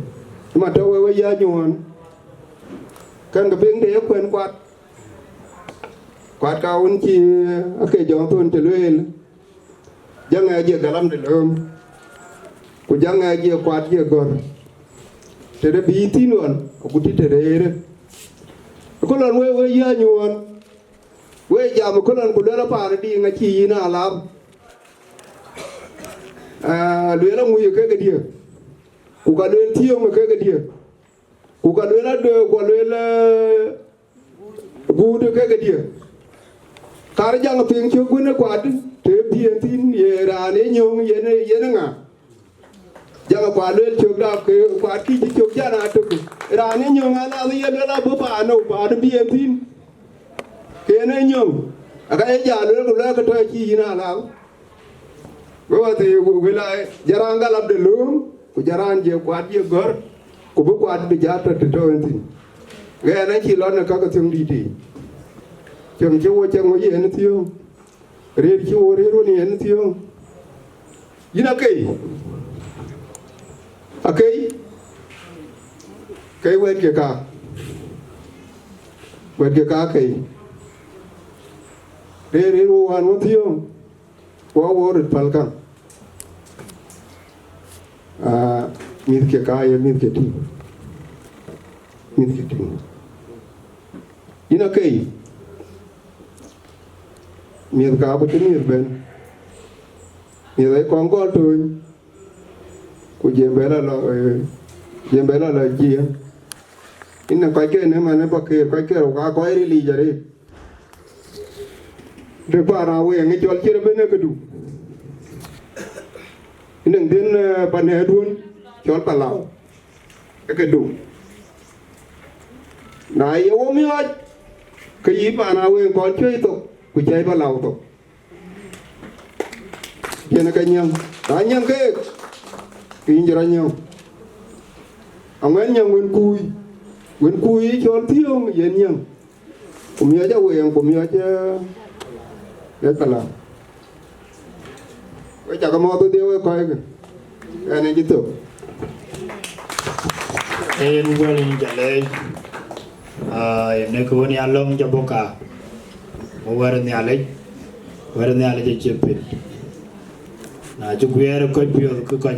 cï man tɔ̈u wek we ya nyuɔɔn, kɛn ke piŋ de ye kuɛn kuat, kuat ka wën cï ake jɔŋ thon cï lueel, jɔ ŋɛk jië galam de lööm, ku jɔ ŋɛk jië kuat jië gɔ̈r, tëde bï thïn ɣɔn, agut të rëërë. Ëkö lɔn wek we ya nyuɔɔn, we jam ëkö lɔn ku luel apaan diiŋ acï yïn a lam. Ah, luel aŋuc ë kek ë dië, ku ka luel thiöŋ ë kek ë dië, ku ka luel adö, ku luel, eh, guut ë kek ë dië. Kar jaŋ piŋ cök wën ë kuat, të bï en thïn, ye raan ë nyöŋ, yen, yen ë ŋa? Jaŋ kuat luel cök da, ke kuat kï cï cök jan aa tök. Raan ë nyöŋ alath ye luel abï paan nou, paan bï en thïn. Ke en ë nyöŋ, aka ye ja luel ku lɛ̈k ke tɔ cï yïn alath. We wathii, we la jɔ raan galam de lööm, ku jɔ raan jië kuat jië gɔ̈r, ku bï kuat bï jat tɔ të tɔ en thïn. Ɣɛn acï lɔ në ka ke thiöŋ dït yiic. Thiöŋ cï wo cäŋ wo yen thiöŋ. Rëër cï wo rëër wën yen thiöŋ. Yïn akei. Akei. Kei wɛ̈ɛ̈t ke ka. Wɛ̈ɛ̈t ke ka akei. Rëër rëër wo wään wo thiöŋ. Ku awor röt päl käŋ. Ah, mïth ke ka ye mïth ke tïŋ. Mïth ke tïŋ. Yïn akei. Mïth ka ku cï mïth bɛ̈n. Mïth aye kɔŋ gɔl töny. Ku jembe la lɔ, eh, jembe la lɔ jiëë. Yïn në kɔc ke në man ë Pakëër, kɔc ke rou ka kɔc ril yic arëët. De paan aweŋ ë cɔl cït ëbën ë këdu. Inëŋ dhïn, eh, panɛɛduön cɔl Palau ë këdu. Na ye wo miɔɔc, ke yï paan aweŋ kɔn cuëc thok, ku cäi Palau thok. Yen ë ke nyäŋ. Na nyäŋ keek, ke yïn cï rɔt nyäŋ. Aŋuɛ̈n nyäŋ wën kuui. Wën kuui cɔl thiöŋ yen nyäŋ. Ku miɔc aweŋ, ku miɔc, eh, miɔc Palau. We cak mɔ̈ɔ̈th wedhie wek kɔckë. Ɛn ë cï thök. Ee yen wɛ̈l yïn ca leec. Ah, yen ë kë wën ya lɔ̈ŋ ca bɔ̈ ka. Wo wɛ̈t Nhialic, wɛ̈t Nhialic acï pit. Na cï guiɛɛr ë kɔc piɔ̈ɔ̈th, ke kɔc